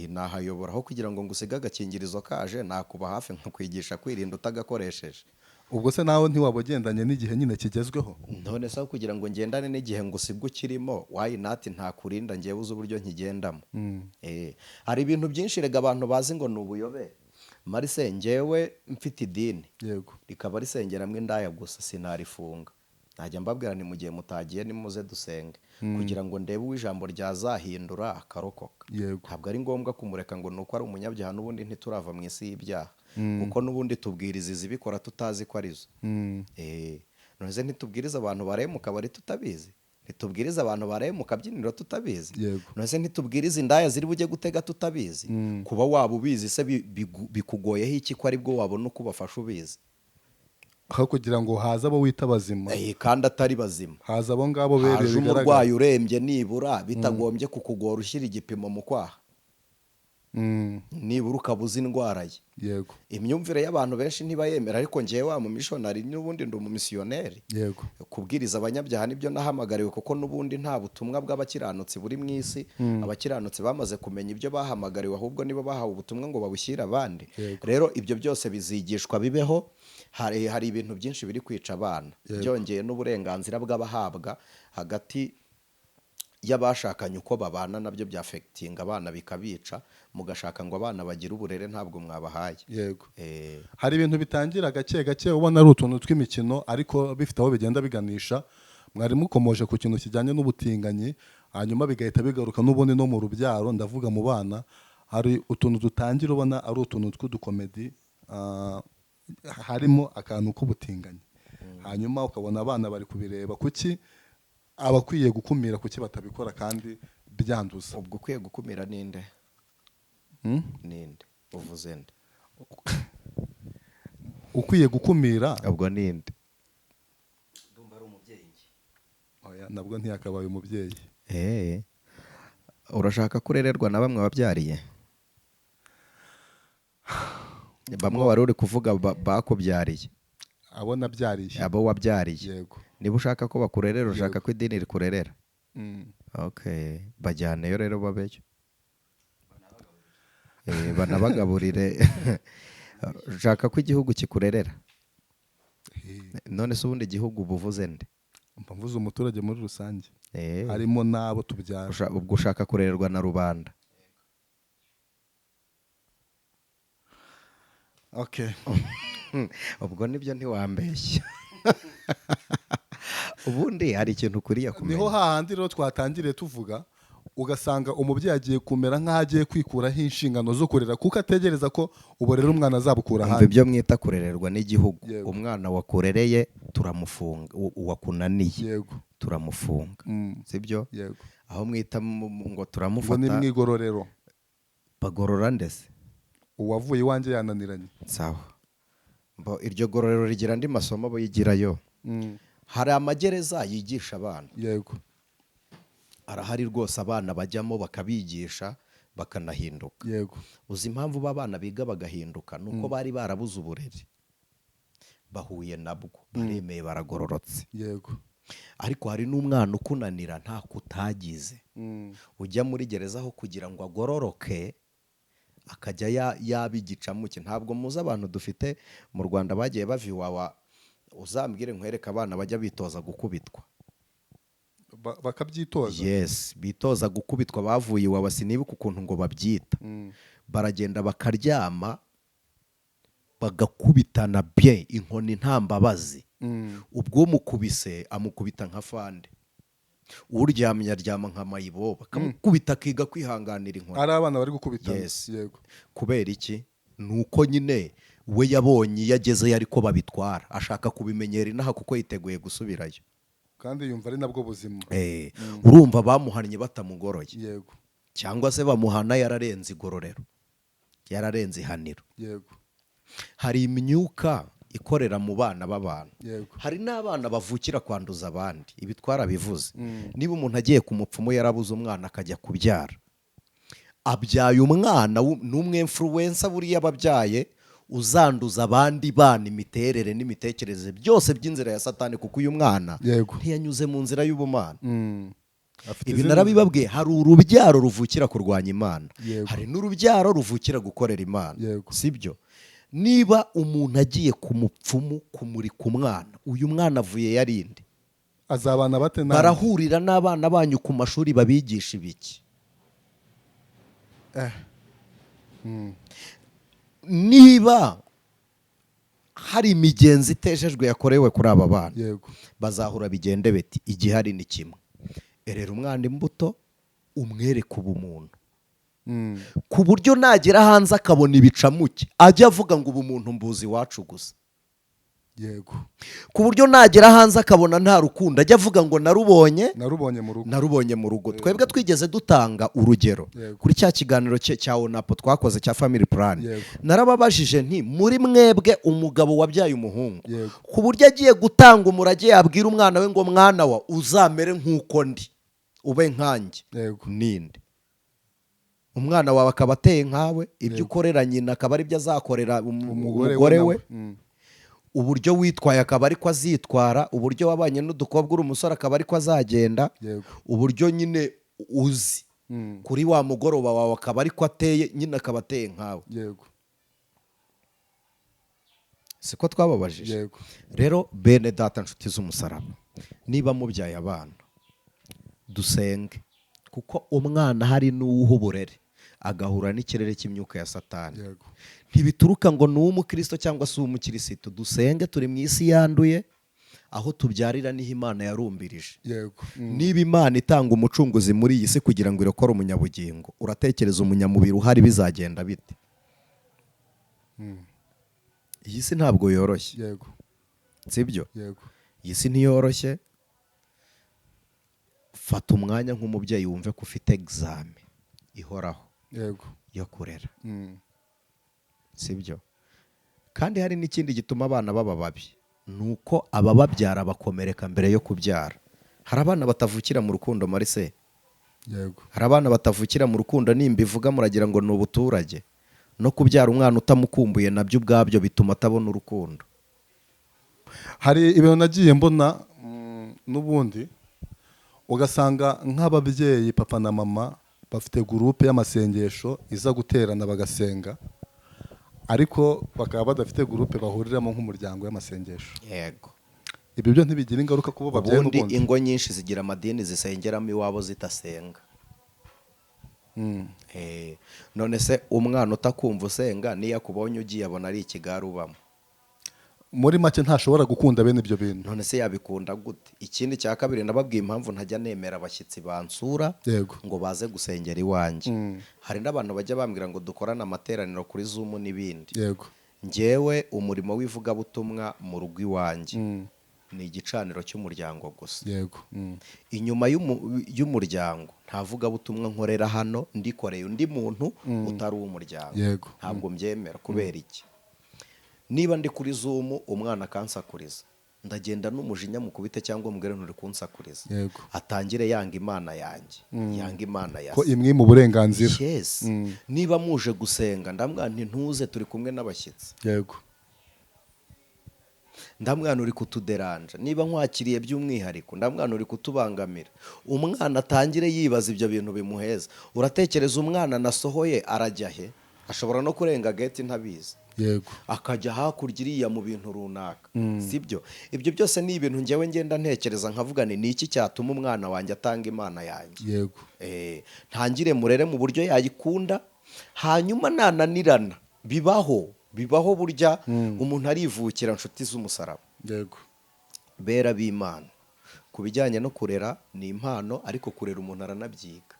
Nahayobora aho kugira ngo ngusige agakingirizo kaje, nakuba hafi nkakwigisha kwirinda utagakoresheje. Ubwo se nawe ntiwaba ugendanye n'igihe nyine kigezweho? None se aho kugira ngo ngendane n'igihe ngo usibwe ukirimo, why not ntakurinda ngewe uzi uburyo nkigendamo? Hari ibintu byinshi rega abantu bazi ngo ni ubuyobe. Marise, ngewe mfite idini rikaba risengeramo indaya gusa, sinarifunga. Najya mbabwira ni mu gihe mutagiye nimuze dusenge, kugira ngo ndebe uwo ijambo ryazahindura akarokoka. Ntabwo ari ngombwa kumureka ngo ni uko ari umunyabyaha. N'ubundi ntiturava mu isi y'ibyaha, kuko n'ubundi tubwiriza izibikora tutazi ko arizo. None se ntitubwiriza abantu bareye mu kabari tutabizi? Ntitubwiriza abantu baraye mu kabyiniro tutabizi? Yego. None ntitubwiriza indaya ziri bujye gutega tutabizi? Kuba waba ubizi se bikugoyeho iki, ko aribwo wabona uko ubafasha ubizi? Aho kugira ngo haze abo wita bazima, kandi atari bazima, haza abo ngabo bereye haje bigaragara. Umurwayi urembye, nibura bitagombye kukugora ushyira igipimo mu kwaha, nibura ukaba uzi indwara ye. Imyumvire y'abantu benshi ntibayemera, ariko ngewe wa mumishonari n'ubundi ndi umumisiyoneri. Kubwiriza abanyabyaha nibyo nahamagariwe, kuko n'ubundi nta butumwa bw'abakiranutsi buri mu isi. Abakiranutsi bamaze kumenya ibyo bahamagariwe, ahubwo nibo bahawe ubutumwa ngo babushyire abandi. Rero ibyo byose bizigishwa bibeho. Hari ibintu byinshi biri kwica abana. Byongeye n'uburenganzira bw'abahabwa hagati y'abashakanye, uko babana nabyo byaffectinga abana bikabica, mugashaka ngo abana bagire uburere, ntabwo mwabahaye. Hari ibintu bitangira gake gake, ubona ari utuntu tw'imikino, ariko bifite aho bigenda biganisha. Mwari mukomoje ku kintu kijyanye n'ubutinganyi, hanyuma bigahita bigaruka n'ubundi no mu rubyaro. Ndavuga mu bana, hari utuntu dutangira ubona ari utuntu tw'udukomedi, harimo akantu k'ubutinganyi, hanyuma ukabona abana bari kubireba. Kuki abakwiye gukumira, kuki batabikora kandi byanduza? Ubwo ukwiye gukumira ninde? Hmm? Ninde uvuze? Nde? Ukwiye gukumira. Ubwo ninde? Oya, nabwo ntiyakabaye umubyeyi. Urashaka ko urererwa na bamwe wabyariye, bamwe wari uri kuvuga bakubyariye? Abo nabyariye. Abo wabyariye. Yego. Niba ushaka ko bakurerera, ushaka ko idini rikurerera? Mm. Okay, bajyaneyo rero babeyo, banabagaburire. Ushaka ko igihugu kikurerera? None se ubundi igihugu buvuze nde? Mba mvuze umuturage muri rusange, harimo n'abo tubyara. Ubwo ushaka kurererwa na rubanda? Okay. Ubwo nibyo, ntiwambeshya. Ubundi hari ikintu ukwiriye Niho kumenya. hahandi rero twatangiriye tuvuga, ugasanga umubyeyi agiye kumera nk'aho agiye kwikuraho inshingano zo kurera, kuko ategereza ko uburere umwana azabukura Umva, ahandi. ibyo mwita kurererwa n'igihugu, umwana wakurereye turamufunga, uwakunaniye turamufunga. Sibyo? Yego. Aho mwita ngo Ngo ni turamufata mu igororero. Bagorora ndetse? Uwavuye iwanjye yananiranye. Sawa. Mbo iryo gororero rigira andi masomo bigirayo. Hari amagereza yigisha abana. Arahari rwose, abana bajyamo bakabigisha bakanahinduka. Uzi impamvu ba bana biga bagahinduka? Ni uko bari barabuze uburere, bahuye nabwo baremeye, baragororotse. Ariko hari n'umwana ukunanira nta kutagize, ujya muri gereza aho kugira ngo agororoke akajya yaba igicamuke. Ntabwo muzi abantu dufite mu Rwanda bagiye bava Iwawa? Uzambwire nkwereke abana bajya bitoza gukubitwa. Bakabyitoza? Yes, bitoza gukubitwa, bavuye Iwawa. Sinibuka ukuntu ngo babyita. Baragenda bakaryama, bagakubitana bien inkoni, nta mbabazi. Ubwo umukubise amukubita nka fande, uryamye aryama nka mayibobo, bakamukubita akiga kwihanganira inkoni. Ari abana bari gukubitana? Yes. Yego. Kubera iki? Ni uko nyine we yabonye iyo agezeyo ariko babitwara, ashaka kubimenyera inaha kuko yiteguye gusubirayo. Kandi yumva ari nabwo buzima. Urumva bamuhannye batamugoroye, cyangwa se bamuhana yararenze igororero, yararenze ihaniro. Hari imyuka ikorera mu bana b'abantu. Hari n'abana bavukira kwanduza abandi, ibi twarabivuze. Niba umuntu agiye ku mupfumu, yarabuze umwana, akajya kubyara, abyaye umwana n'umwinfluencer, buriya ababyaye uzanduza abandi bana imiterere n'imitekerereze byose by'inzira ya Satani, kuko uyu mwana ntiyanyuze mu nzira y'ubumana. Afite Ibi izindi- narabibabwiye, hari urubyaro ruvukira kurwanya Imana, hari n'urubyaro ruvukira gukorera Imana. Sibyo? Niba umuntu agiye ku mupfumu kumurika umwana, uyu mwana avuye yarinde? Azabana bate nawe? Barahurira n'abana banyu ku mashuri, babigisha ibiki? Niba hari imigenzo itejejwe yakorewe kuri aba bana, bazahura bigende beti? Igihari ni kimwe: erera umwana imbuto, umwereke ubumuntu, ku buryo nagera hanze akabona ibicamuke ajya avuga ngo ubumuntu mbuzi iwacu gusa. Ku buryo nagera hanze akabona nta rukundo, ajya avuga ngo narubonye Narubonye mu rugo. Narubonye mu rugo. Twebwe twigeze dutanga urugero kuri cya kiganiro cye cya onapo twakoze cya family plan. Narababajije nti: "Muri mwebwe, umugabo wabyaye umuhungu, ku buryo agiye gutanga umurage yabwira umwana we ngo 'Mwana wa, uzamere nk'uko ndi, ube nkanjye,' ninde?" Umwana wawe akaba ateye nkawe, ibyo ukorera nyina akaba aribyo azakorera umugore umugore we we, nawe. Uburyo witwaye akaba ariko azitwara, uburyo wabanye n'udukobwa uri umusore akaba ariko azagenda, uburyo nyine uzi kuri wa mugoroba wawe akaba ariko ateye, nyine akaba ateye nkawe. Siko twababajije? Yego. Rero bene data, nshuti z'umusaraba, niba mubyaye abana, dusenge, kuko umwana hari n'uwuha uburere agahura n'ikirere cy'imyuka ya Satani. Ntibituruka ngo ni uw'umukristo cyangwa se uw'umukirisitu. Dusenge, turi mu isi yanduye, aho tubyarira niho Imana yarumbirije. Niba Imana itanga umucunguzi muri iyi si kugira ngo irokore umunyabugingo, uratekereza umunyamubiri uhari bizagenda bite? Iyi si ntabwo yoroshye. Sibyo? Yego. Iyi si ntiyoroshye. Fata umwanya nk'umubyeyi wumve ko ufite examen ihoraho yo kurera. Sibyo? Kandi hari n'ikindi gituma abana baba babi, ni uko abababyara bakomereka mbere yo kubyara. Hari abana batavukira mu rukundo, Marise. Hari abana batavukira mu rukundo. Nimba ivuga muragira ngo ni ubuturage. No kubyara umwana utamukumbuye nabyo ubwabyo bituma atabona urukundo. Hari ibintu nagiye mbona, n'ubundi ugasanga nk'ababyeyi, papa na mama, bafite groupe y'amasengesho iza guterana bagasenga, ariko bakaba badafite groupe bahuriramo nk'umuryango y'amasengesho. Ibyo byo ntibigira ingaruka kubo babyaye Ubundi n'ubundi? ingo nyinshi zigira amadini zisengeramo iwabo zidasenga. None se umwana utakumva usenga, niyo akubonye ugiye abona ari ikigare ubamo? Muri make ntashobora gukunda bene ibyo bintu. None se yabikunda gute? Ikindi cya kabiri, nababwiye impamvu ntajya nemera abashyitsi bansura ngo baze gusengera iwanjye. Hari n'abantu bajya bambwira ngo dukorane amateraniro kuri Zoom n'ibindi. Njyewe umurimo w'ivugabutumwa mu rugo iwanjye ni igicaniro cy'umuryango gusa. Inyuma y'umuryango nta vugabutumwa nkorera hano ndikoreye undi muntu utari uw'umuryango. Ntabwo mbyemera. Kubera iki? Niba ndi kuri Zoom, umwana akansakuriza, ndagenda n'umujinya mukubite cyangwa mubwire nturi kunsakuriza. Atangire yanga Imana yanjye, yanga Imana ya Ko se. imwe mu burenganzira. Yes. Niba muje gusenga, ndamubwira nti: "Ntuze, turi kumwe n'abashyitsi." Ndamwana uri kutuderanja. Niba nkwakiriye by'umwihariko, ndamwana uri kutubangamira. Umwana atangire yibaza ibyo bintu bimuheza. Uratekereza umwana nasohoye arajya he? Ashobora no kurenga gate ntabizi, akajya hakurya iriya mu bintu runaka. Sibyo? Ibyo byose ni ibintu ngewe ngenda ntekereza nkavuga ni iki cyatuma umwana wanjye atanga Imana yanjye? Ntangire murere mu buryo yayikunda, hanyuma nananirana, bibaho, bibaho burya, umuntu arivukira. Nshuti z'umusaraba, bera b'Imana, ku bijyanye no kurera ni impano, ariko kurera umuntu aranabyiga.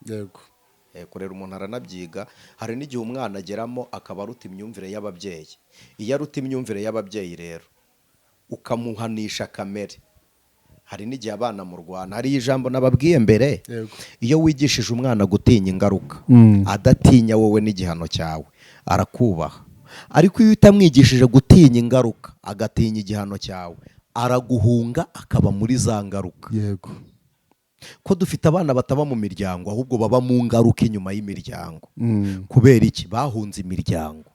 Kurera umuntu aranabyiga. Hari n'igihe umwana ageramo akaba aruta imyumvire y'ababyeyi. Iyo aruta imyumvire y'ababyeyi rero, ukamuhanisha kamere, hari n'igihe abana mu rwana. Hari ijambo nababwiye mbere: iyo wigishije umwana gutinya ingaruka, adatinya wowe n'igihano cyawe, arakubaha. Ariko iyo utamwigishije gutinya ingaruka, agatinya igihano cyawe, araguhunga akaba muri za ngaruka. Ko dufite abana bataba mu miryango, ahubwo baba mu ngaruka inyuma y'imiryango. Kubera iki? Bahunze imiryango,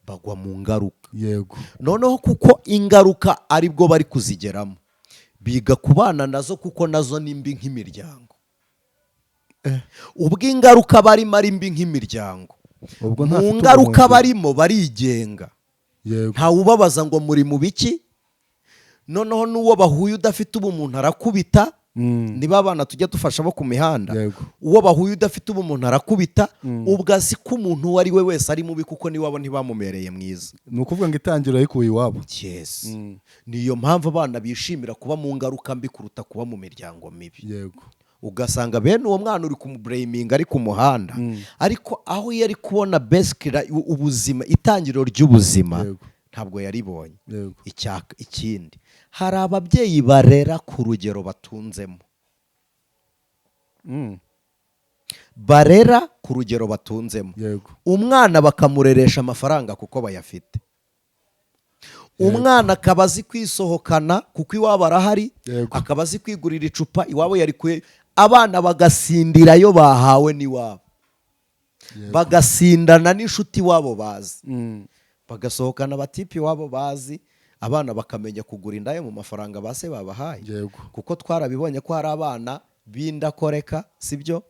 bagwa mu ngaruka. Noneho kuko ingaruka aribwo bari kuzigeramo, biga kubana nazo, kuko nazo ni mbi nk'imiryango. Ubwo ingaruka barimo ari mbi nk'imiryango, Ubwo mu ntafite ngaruka ubuhungiro. barimo barigenga. Ntawubabaza ngo muri mu biki. Noneho n'uwo bahuye udafite ubumuntu arakubita. Niba abana tujya dufasha bo ku mihanda, uwo bahuye udafite ubumuntu arakubita. Ubwo azi ko umuntu uwo ari we wese ari mubi, kuko n'iwabo ntibamumereye mwiza. Ni ukuvuga ngo itangiriro yayikuye iwabo. Yes. Niyo mpamvu abana bishimira kuba mu ngaruka mbi kuruta kuba mu miryango mibi. Ugasanga bene uwo mwana uri kumubureyiminga ari ku muhanda, ariko aho iyo ari kubona basic ubuzima, itangiriro ry'ubuzima, Ntabwo yaribonye. Ikindi, hari ababyeyi barera ku rugero batunzemo. Barera ku rugero batunzemo. Umwana bakamureresha amafaranga kuko bayafite. Umwana akaba azi kwisohokana kuko iwabo arahari, akaba azi kwigurira icupa iwabo yarikuye. Abana bagasindira ayo bahawe n'iwabo, bagasindana n'inshuti iwabo bazi, bagasohokana abatipi iwabo bazi. Abana bakamenya kugura indaya mu mafaranga ba se babahaye, kuko twarabibonye ko hari abana b'indakoreka, sibyo,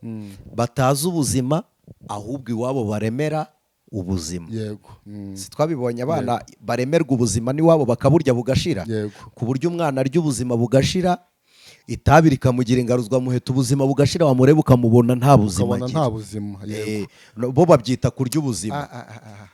batazi ubuzima, ahubwo iwabo baremera ubuzima. Si twabibonye, abana baremerwa ubuzima n'iwabo bakaburya bugashira, ku buryo umwana arya ubuzima bugashira, itabi rikamugira ingaruzwamuheto, ubuzima bugashira, wamureba ukamubona nta buzima Ukabona agira. nta buzima, yego. Bo babyita kurya ubuzima. Ah, ah, ah, ah.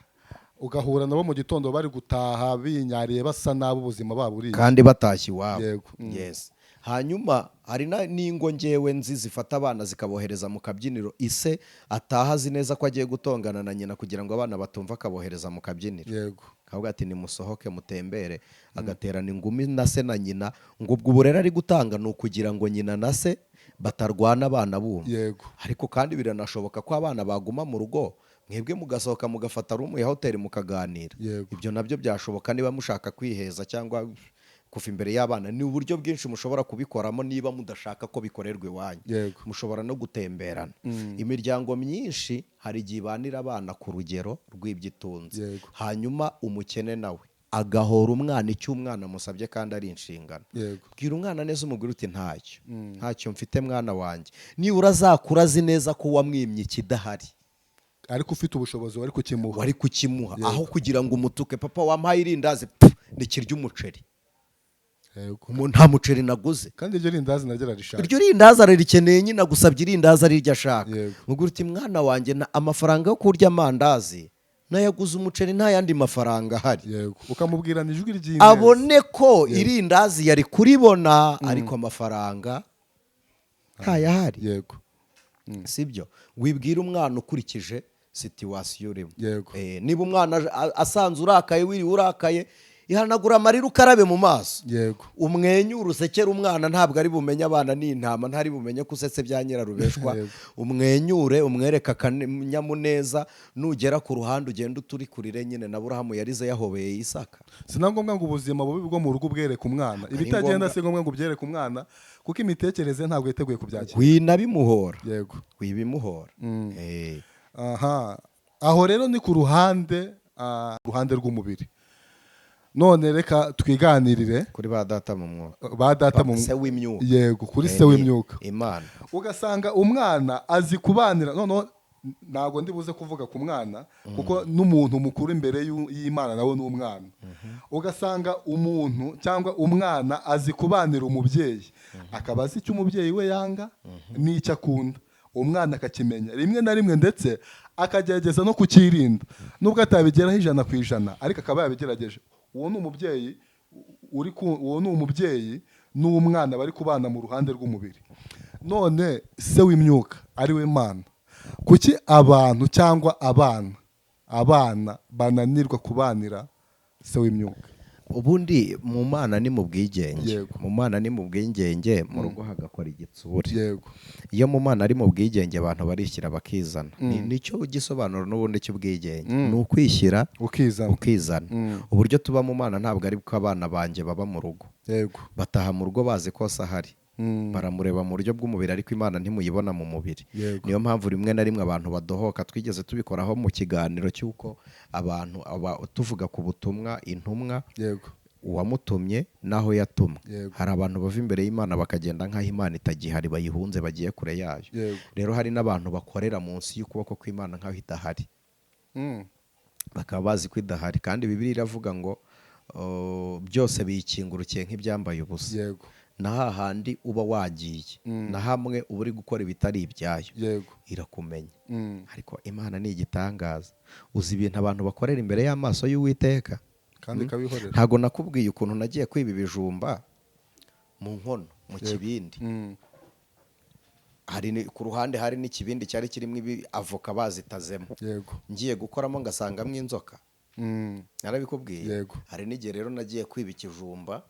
Ugahura nabo mu gitondo bari gutaha binyariye, basa nabi, ubuzima baburiye. Kandi batashye iwabo. Yes. Hanyuma hari n'ingo ngewe nzi zifata abana zikabohereza mu kabyiniro, ise ataha azi neza ko agiye gutongana na nyina, kugira ngo abana batumva akabohereza mu kabyiniro, akavuga ati: "Nimusohoke mutembere." Agaterana ingumi na se na nyina, ngo ubwo uburere ari gutanga ni ukugira ngo nyina na se batarwana abana bumva. Ariko kandi biranashoboka ko abana baguma mu rugo, mwebwe mugasohoka mugafata room ya hoteli mukaganira. Ibyo nabyo byashoboka niba mushaka kwiheza cyangwa kuva imbere y'abana. Ni uburyo bwinshi mushobora kubikoramo niba mudashaka ko bikorerwa iwanyu. Mushobora no gutemberana. Imiryango myinshi hari igihe ibanira abana ku rugero rw'ibyo itunze. Hanyuma umukene nawe agahora umwana icyo umwana amusabye kandi ari inshingano. Bwira umwana neza, umubwira uti: "Ntacyo, ntacyo mfite mwana wanjye." Nibura azakura azi neza ko wamwimye ikidahari, ariko ufite ubushobozi wari kukimuha. Wari kukimuha, aho kugira ngo umutuke: "Papa wampaye irindazi." Pfu, nikirya umuceri. Nta muceri naguze. Kandi iryo rindazi naryo ararishaka. Iryo rindazi ararikeneye nyine, agusabye irindazi ariryo ashaka. Mubwira uti: "Mwana wanjye, na amafaranga yo kurya amandazi nayaguze umuceri, nta yandi mafaranga ahari." Yego, ukamubwirana ijwi ry'ineza. Abone ko irindazi yari kuribona, ariko amafaranga ntayahari. Sibyo? Wibwira umwana ukurikije situation urimo. Niba umwana asanze urakaye, wiriwe urakaye, ihanagura amarira, ukarabe mu maso, umwenyure, usekere umwana. Ntabwo ari bumenye, abana ni intama, ntari bumenye ko usetse bya nyirarubeshwa. Umwenyure, umwereke akanyamuneza. Nugera ku ruhande ugenda uturikurire nyine. Na Burahamu yarize yahobeye Isaka. Si na ngombwa ngo ubuzima bubi bwo mu rugo ubwereke umwana. Ibitagenda ngombwa. si ngombwa ngo ubyereke umwana, kuko imitekerereze ntabwo yiteguye kubyakira. Winabimuhora. Wibimuhora. Aha aho rero ni ku ruhande, ruhande rw'umubiri. None reka twiganirire kuri ba data mu mwuka. Ba data mu Se w'imyuka. Yego, kuri se w'imyuka. Imana. Ugasanga umwana azi kubanira. Noneho ntabwo ndi buze kuvuga ku mwana, kuko n'umuntu mukuru imbere y'Imana nawe ni umwana. Ugasanga umuntu cyangwa umwana azi kubanira umubyeyi, akaba azi icyo umubyeyi we yanga n'icyo akunda. Umwana akakimenya rimwe na rimwe, ndetse akagerageza no kucyirinda, nubwo atabigeraho 100%, ariko akaba yabigerageje. Uwo ni umubyeyi uri uwo ni umubyeyi n'umwana bari kubana mu ruhande rw'umubiri. None se w'imyuka, ari we Mana, kuki abantu cyangwa abana bananirwa kubanira se w'imyuka? Ubundi mu Mana ni mu bwigenge. Mu Mana ni mu bwigenge, mu rugo hagakora igitsure. Iyo mu Mana ari mu bwigenge, abantu barishyira bakizana. Nicyo gisobanuro n'ubundi cy'ubwigenge, ni ukwishyira ukizana. Ukizana. Uburyo tuba mu Mana ntabwo ari ko abana banjye baba mu rugo. Bataha mu rugo bazi ko se ahari, baramureba mu buryo bw'umubiri, ariko Imana ntimuyibona mu mubiri. Niyo mpamvu rimwe na rimwe abantu badohoka. Twigeze tubikoraho mu kiganiro cy'uko abantu tuvuga ku butumwa intumwa, uwamutumye n'aho yatumwe. Hari abantu bava imbere y'Imana bakagenda nk'aho Imana itagihari, bayihunze, bagiye kure yayo. Rero hari n'abantu bakorera munsi y'ukuboko kw'Imana nk'aho idahari, bakaba bazi ko idahari, kandi Bibiliya iravuga ngo byose biyikingurukiye nk'ibyambaye ubusa. Na hahandi uba wagiye, na hamwe uba uri gukora ibitari ibyayo, irakumenya. Ariko Imana ni igitangaza. Uzi ibintu abantu bakorera imbere y'amaso y'Uwiteka kandi ikabihorera. Ntabwo nakubwiye ukuntu nagiye kwiba ibijumba mu nkono, mu kibindi? Hari ku ruhande hari n'ikibindi cyari kirimo avoka bazitazemo. Ngiye gukoramo ngasangamo inzoka. Narabikubwiye. Yego. Hari n'igihe rero nagiye kwiba ikijumba,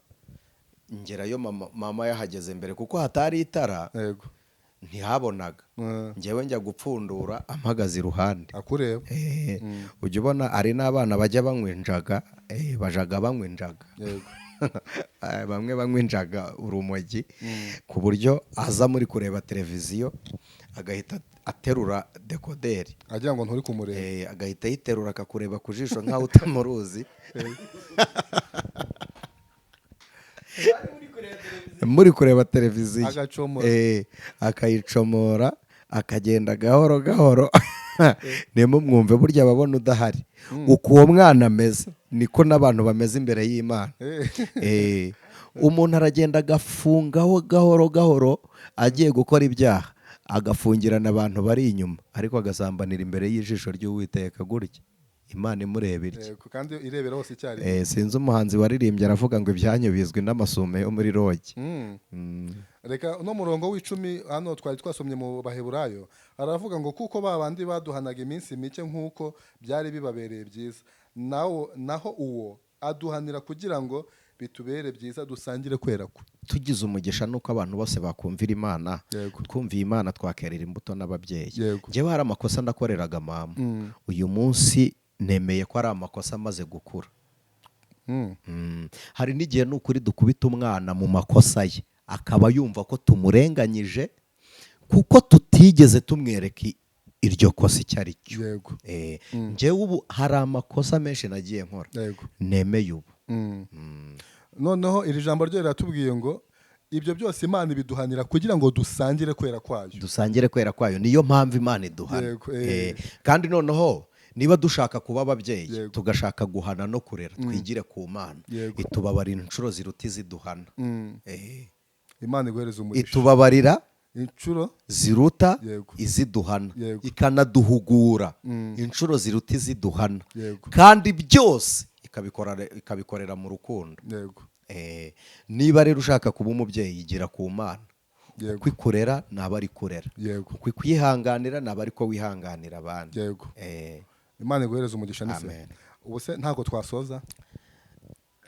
ngerayo mama yahageze mbere, kuko hatari itara, ntihabonaga. Njyewe njya gupfundura ampagaze iruhande. Akureba. Ujya ubona hari n'abana bajya banywa injaga, bajaga banywa injaga. Bamwe banywa injaga, urumogi, ku buryo aza muri kureba televiziyo agahita aterura décodeur. Agira ngo nturi kumureba. Agahita ayiterura akakureba ku jisho nk'aho utamuruzi muri kureba televiziyo. Agacomora. Akayicomora akagenda gahoro gahoro, nimumwumve. Burya ababona udahari. Uko uwo mwana ameze niko n'abantu bameze imbere y'Imana. Umuntu aragenda agafungaho gahoro gahoro agiye gukora ibyaha, agafungirana abantu bari inyuma, ariko agasambanira imbere y'ijisho ry'Uwiteka gutya, Imana imureba irya. Yego, kandi irebera hose icyarimwe. Sinzi umuhanzi waririmbye aravuga ngo ibyanyu bizwi n'amasume yo muri rogi. Reka uno murongo w'10 hano twari twasomye mu Baheburayo, aravuga ngo kuko ba bandi baduhanaga iminsi mike nk'uko byari bibabereye byiza, nawo naho uwo aduhanira kugira ngo bitubere byiza, dusangire kwera kwe. Tugize umugisha nuko abantu bose bakumvira Imana. Twumviye Imana twakerera imbuto n'ababyeyi. Njyewe hari amakosa nakoreraga mama, uyu munsi nemeye ko ari amakosa amaze gukura. Hari n'igihe ni ukuri dukubita umwana mu makosa ye, akaba yumva ko tumurenganyije kuko tutigeze tumwereka iryo kosa icyo ari cyo. Njyewe ubu hari amakosa menshi nagiye nkora nemeye ubu. Noneho iri jambo ryo riratubwiye ngo ibyo byose Imana ibiduhanira kugira ngo dusangire kwera kwayo. Dusangire kwera kwayo, niyo mpamvu Imana iduhana. Kandi noneho niba dushaka kuba ababyeyi, tugashaka guhana no kurera, twigire ku Mana. Itubabarira inshuro ziruta iziduhana. Imana iguhereza umugisha. Itubabarira inshuro ziruta iziduhana, ikanaduhugura inshuro ziruta iziduhana, kandi byose ikabikorera mu rukundo. Niba rero ushaka kuba umubyeyi, yigira ku Mana. Uko ikurera naba ari kurera, uko ikwihanganira naba ariko wihanganira abandi. Imana iguhereza umugisha nise. Amen. Ubu se ntabwo twasoza?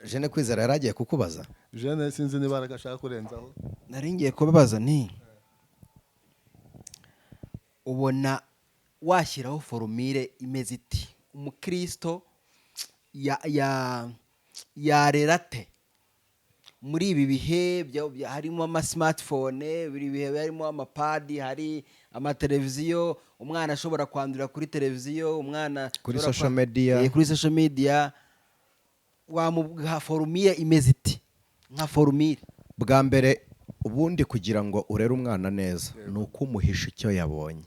Jene Kwizera yari agiye kukubaza. Jene, sinzi niba aragashaka kurenzaho. Nari ngiye kubabaza nti ubona washyiraho formule imeze iti umukristo yarera ate muri ibi bihe harimo ama smartphone, buri bihe harimo amapadi, hari amateleviziyo, umwana ashobora kwandurira kuri televiziyo, umwana Kuri ashobora social media. Kuri social media, wamuha formule imeze iti nka formule? Bwa mbere, ubundi kugira ngo urere umwana neza ni uko umuhisha icyo yabonye.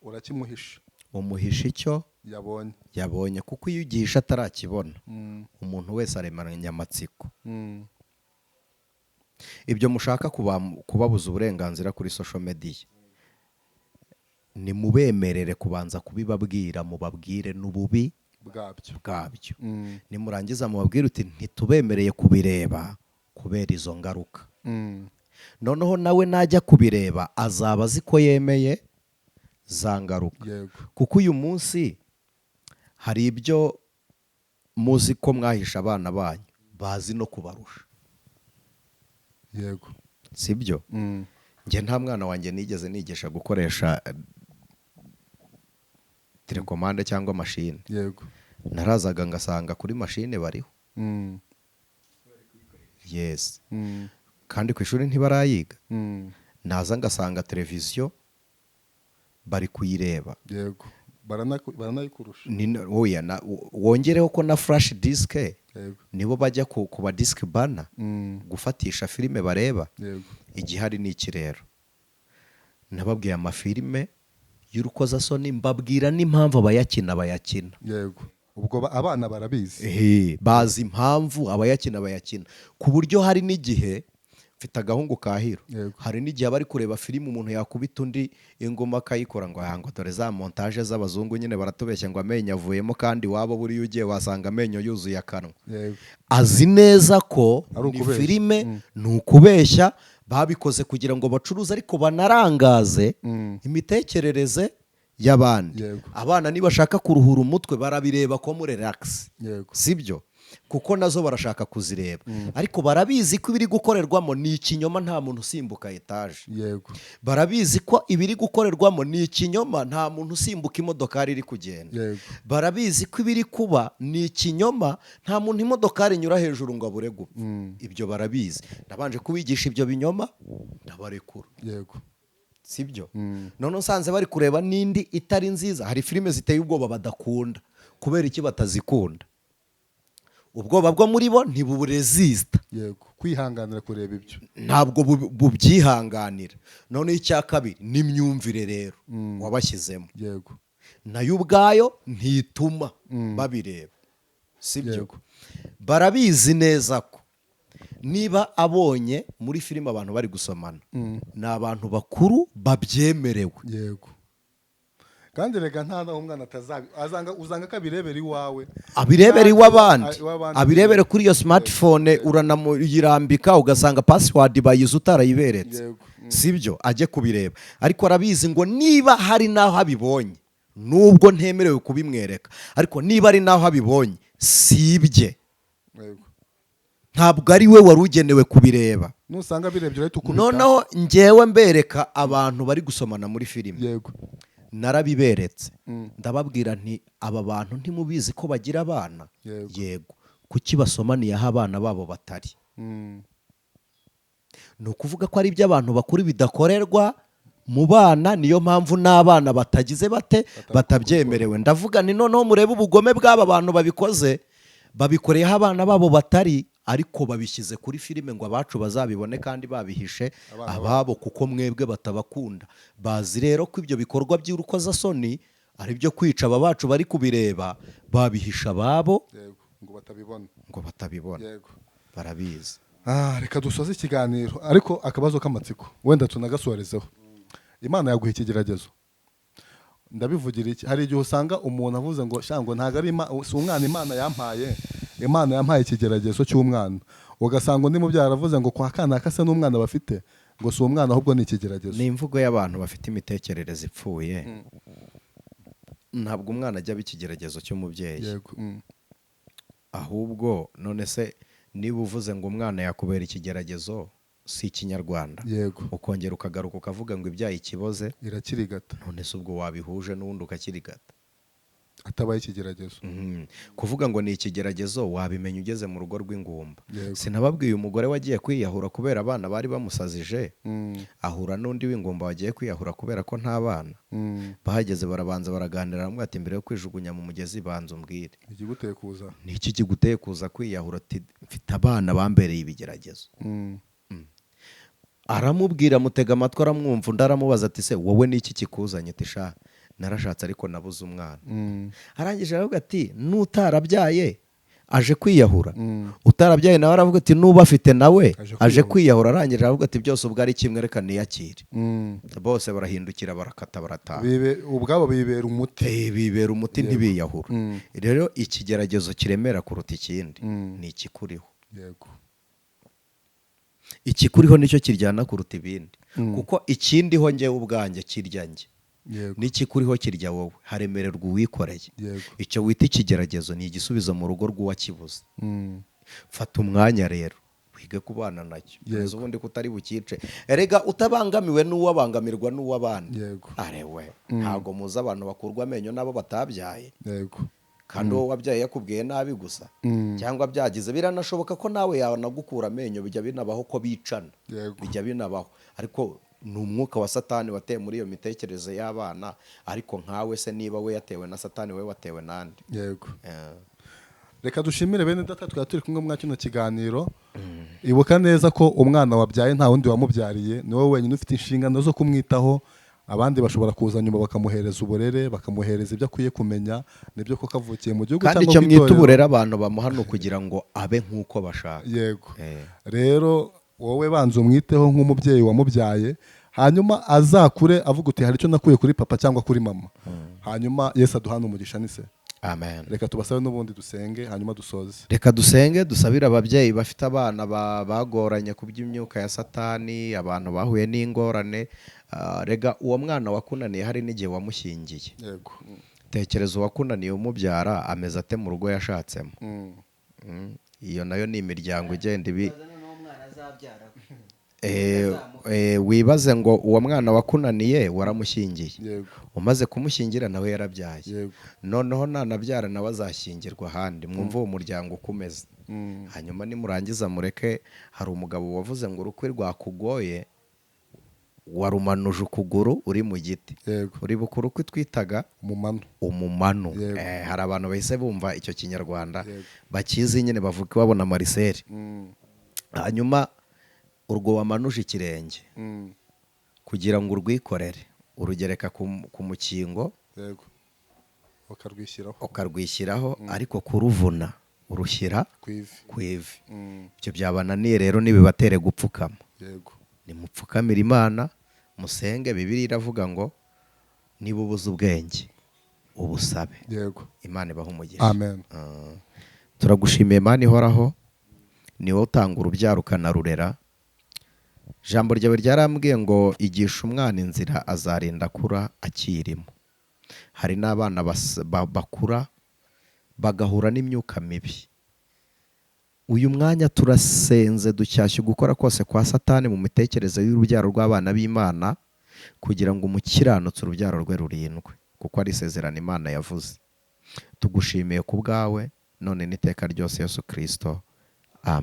Urakimuhisha. Umuhisha icyo yabonye. yabonye, kuko iyo ugihisha atarakibona, umuntu wese aremanya amatsiko. Ibyo mushaka kubabuza uburenganzira kuri social media, nimubemerere kubanza kubibabwira, mubabwire n'ububi bwabyo. bwabyo. Nimurangiza mubabwire uti ntitubemereye kubireba kubera izo ngaruka. Noneho nawe najya kubireba azaba azi ko yemeye za ngaruka. Kuko uyu munsi hari ibyo muzi ko mwahisha abana banyu, bazi no kubarusha. Sibyo? Njye nta mwana wanjye nigeze nigisha gukoresha télécommande cyangwa mashine. Narazaga ngasanga kuri mashine bariho. Yes. Kandi ku ishuri ntibarayiga. Naza ngasanga televiziyo bari kuyireba. Yego, baranayikurusha. Oya, wongereho ko na flash disk nibo bajya ku ba disk bana gufatisha filime bareba. Igihari ni iki rero? Nababwiye amafilime y'urukozasoni, mbabwira n'impamvu abayakina bayakina. Yego, ubwo abana barabizi. Bazi impamvu abayakina bayakina, ku buryo hari n'igihe mfite agahungu ka Hiro, hari n'igihe aba ari kureba filime, umuntu yakubita undi inguma akayikora ngo ngo dore za montage z'abazungu nyine baratubeshya, ngo amenyo avuyemo, kandi waba buriya ugiye wasanga amenyo yuzuye akanwa. Azi neza ko Ari ni ukubeshya. filime, ni ukubeshya, babikoze kugira ngo bacuruze ariko banarangaze imitekerereze y'abandi. Abana nibashaka kuruhura umutwe barabireba ko muri relax, sibyo? Kuko nazo barashaka kuzireba, ariko barabizi ko ibiri gukorerwamo ni ikinyoma, nta muntu usimbuka etaje. Barabizi ko ibiri gukorerwamo ni ikinyoma, nta muntu usimbuka imodokari iri kugenda. Barabizi ko ibiri kuba ni ikinyoma, nta muntu imodokari inyura hejuru ngo abure gupfa. Ibyo barabizi. Nabanje kubigisha ibyo binyoma, ndabarekura. Sibyo? None usanze bari kureba n'indi itari nziza. Hari filime ziteye ubwoba badakunda. Kubera iki batazikunda? Ubwoba bwo muri bo ntiburesisita. Yego, kwihanganira kureba ibyo. Ntabwo bubyihanganira. Noneho icya kabiri n'imyumvire rero wabashyizemo, nayo ubwayo ntituma babireba, sibyo? Yego. Barabizi neza ko niba abonye muri filime abantu bari gusomana, ni abantu bakuru babyemerewe. Yego, kandi rega nta naho umwana atazabi azanga, uzanga ko abirebera iwawe. Abirebera iw'abandi. Iw'abandi. Abirebere kuri iyo smartphone, uranamuyirambika ugasanga password bayize utarayiberetse. Sibyo? Ajye kubireba, ariko arabizi ngo niba hari n'aho abibonye, nubwo ntemerewe kubimwereka, ariko niba ari n'aho abibonye, si ibye. Ntabwo ari we wari ugenewe kubireba. Nusanga birebye urahita ukubita. Noneho ngewe mbereka abantu bari gusomana muri filime, narabiberetse, ndababwira nti: "Aba bantu ntimubizi ko bagira abana?" "Yego." "Kuki basomaniye aho abana babo batari?" Ni ukuvuga ko ari iby'abantu bakuru, bidakorerwa mu bana. Niyo mpamvu n'abana batagize bate, batabyemerewe. Ndavuga ni noneho murebe ubugome bw'aba bantu babikoze, babikoreyeho abana babo batari, ariko babishyize kuri filime ngo abacu bazabibone, kandi babihishe abana ababo, kuko mwebwe batabakunda. Bazi rero ko ibyo bikorwa by'urukozasoni ari byo kwica aba bacu bari kubireba, babihisha ababo Yego, ngo batabibona. Ngo batabibona. Barabizi. Reka dusoze ikiganiro, ariko akabazo k'amatsiko wenda tunagasorezeho. Imana yaguha ikigeragezo? Ndabivugira iki? Hari igihe usanga umuntu avuze ngo sha, ngo ntabwo ari si umwana Imana yampaye, Imana yampaye ikigeragezo cy'umwana. Ugasanga undi mubyara aravuze ngo kwa kanaka se n'umwana bafite, ngo si umwana ahubwo ni ikigeragezo. Ni imvugo y'abantu bafite imitekerereze ipfuye. Ntabwo umwana ajya aba ikigeragezo cy'umubyeyi. Ahubwo none se niba uvuze ngo umwana yakubera ikigeragezo, si ikinyarwanda? Yego. Ukongera ukagaruka ukavuga ngo ibyaye ikiboze irakirigata. None se ubwo wabihuje n'ubundi ukakirigata? Atabaye ikigeragezo. Kuvuga ngo ni ikigeragezo, wabimenya ugeze mu rugo rw'ingumba. Sinababwiye umugore wagiye kwiyahura kubera abana bari bamusazije, ahura n'undi w'ingumba wagiye kwiyahura kubera ko nta bana? Bahageze barabanza baraganira, aramubwira ati: "Mbere yo kwijugunya mu mugezi, banza umbwire." Ikiguteye kuza. "Ni iki kiguteye kuza kwiyahura?" Ati: "Mfite abana bambereye ibigeragezo." Aramubwira, amutega amatwi, aramwumva. Undi aramubaza ati: "Se wowe ni iki kikuzanye?" Ati: "Sha, narashatse ariko nabuze umwana." Arangije aravuga ati: "N'utarabyaye aje kwiyahura." Utarabyaye nawe aravuga ati: "Nuba afite nawe aje aje kwiyahura." Kwiyahura. Arangije aravuga ati: "Byose ubwo ari kimwe, reka niyakire." Bose barahindukira, barakata, barataha. Ubwabo bibera umuti. Bibera umuti, ntibiyahura. Rero ikigeragezo kiremera kuruta ikindi ni ikikuriho. Ikikuriho nicyo kiryana kuruta ibindi, kuko ikindiho njyewe ubwanjye kirya njye, n'ikikuriho kirya wowe. Haremererwa uwikoreye. Icyo wita ikigeragezo ni igisubizo mu rugo rw'uwakibuze. Fata umwanya rero wige kubana nacyo. Kugeza ubundi kutari bukice, erega utabangamiwe n'uwabangamirwa n'uw'abandi. Arewe, ntabwo muzi abantu bakurwa amenyo n'abo batabyaye? Kandi uwo wabyaye yakubwiye nabi gusa, cyangwa byagize, biranashoboka ko nawe yanagukura amenyo. Bijya binabaho ko bicana. Bijya binabaho, ariko ni umwuka wa Satani wateye muri iyo mitekerereze y'abana. Ariko nkawe se, niba we yatewe na Satani, we watewe nande? Reka dushimire bene data twari turi kumwe muri kino kiganiro. Ibuka neza ko umwana wabyaye nta wundi wamubyariye, ni wowe wenyine ufite inshingano zo kumwitaho. Abandi bashobora kuza nyuma bakamuhereza uburere, bakamuhereza ibyo akwiye kumenya, nibyo koko avukiye mu gihugu kandi cyangwa icyo mu mwita itorero. uburere abantu bamuha ni ukugira ngo abe nk'uko bashaka. Rero wowe banza umwiteho nk'umubyeyi wamubyaye, hanyuma azakure avuga uti: "Hari icyo nakuye kuri papa cyangwa kuri mama." Hanyuma Yesu aduhana umugisha nise. Amen. Reka tubasabe n'ubundi dusenge, hanyuma dusoze. Reka dusenge, dusabire ababyeyi bafite abana bagoranye ku by'imyuka ya Satani, abantu bahuye n'ingorane. Rega uwo mwana wakunaniye hari n'igihe wamushyingiye. Tekereza uwakunaniye umubyara ameze ate mu rugo yashatsemo? Iyo nayo ni imiryango igenda ibi. Ibaze noneho umwana azabyara. Wibaze ngo uwo mwana wakunaniye waramushyingiye, umaze kumushyingira nawe yarabyaye, noneho nanabyara nawe azashyingirwa ahandi. Mwumve uwo muryango uko umeze. Hanyuma nimurangiza mureke. Hari umugabo wavuze ngo urukwi rwakugoye warumanuje ukuguru uri mu giti. Uribuka urukwi twitaga umumanu. Umumanu. Hari abantu bahise bumva icyo Kinyarwanda, bakizi nyine, bavuga babona Mariseri. Hanyuma urwo wamanuje ikirenge kugira ngo urwikorere, urugereka ku mukingo, Ukarwishyiraho. Ukarwishyiraho, ariko kuruvuna urushyira ku ivi. Ku ivi. Ibyo byabananiye rero nibibatere gupfukama. Nimupfukamire Imana, musenge. Bibiliya iravuga ngo niba ubuze ubwenge ubusabe. Imana ibahe umugisha. Amen. Turagushimiye Imana ihoraho, ni wowe utanga urubyaro ukanarurera. Ijambo ryawe ryarambwiye ngo igisha umwana inzira azarinda akura akirimo. Hari n'abana bakura bagahura n'imyuka mibi. Uyu mwanya turasenze, ducyashya gukora kose kwa Satani mu mitekerereze y'urubyaro rw'abana b'Imana, kugira ngo umukiranutsi urubyaro rwe rurindwe, kuko ari isezerano Imana yavuze. Tugushimiye ku bwawe none n'iteka ryose, Yesu Kirisito.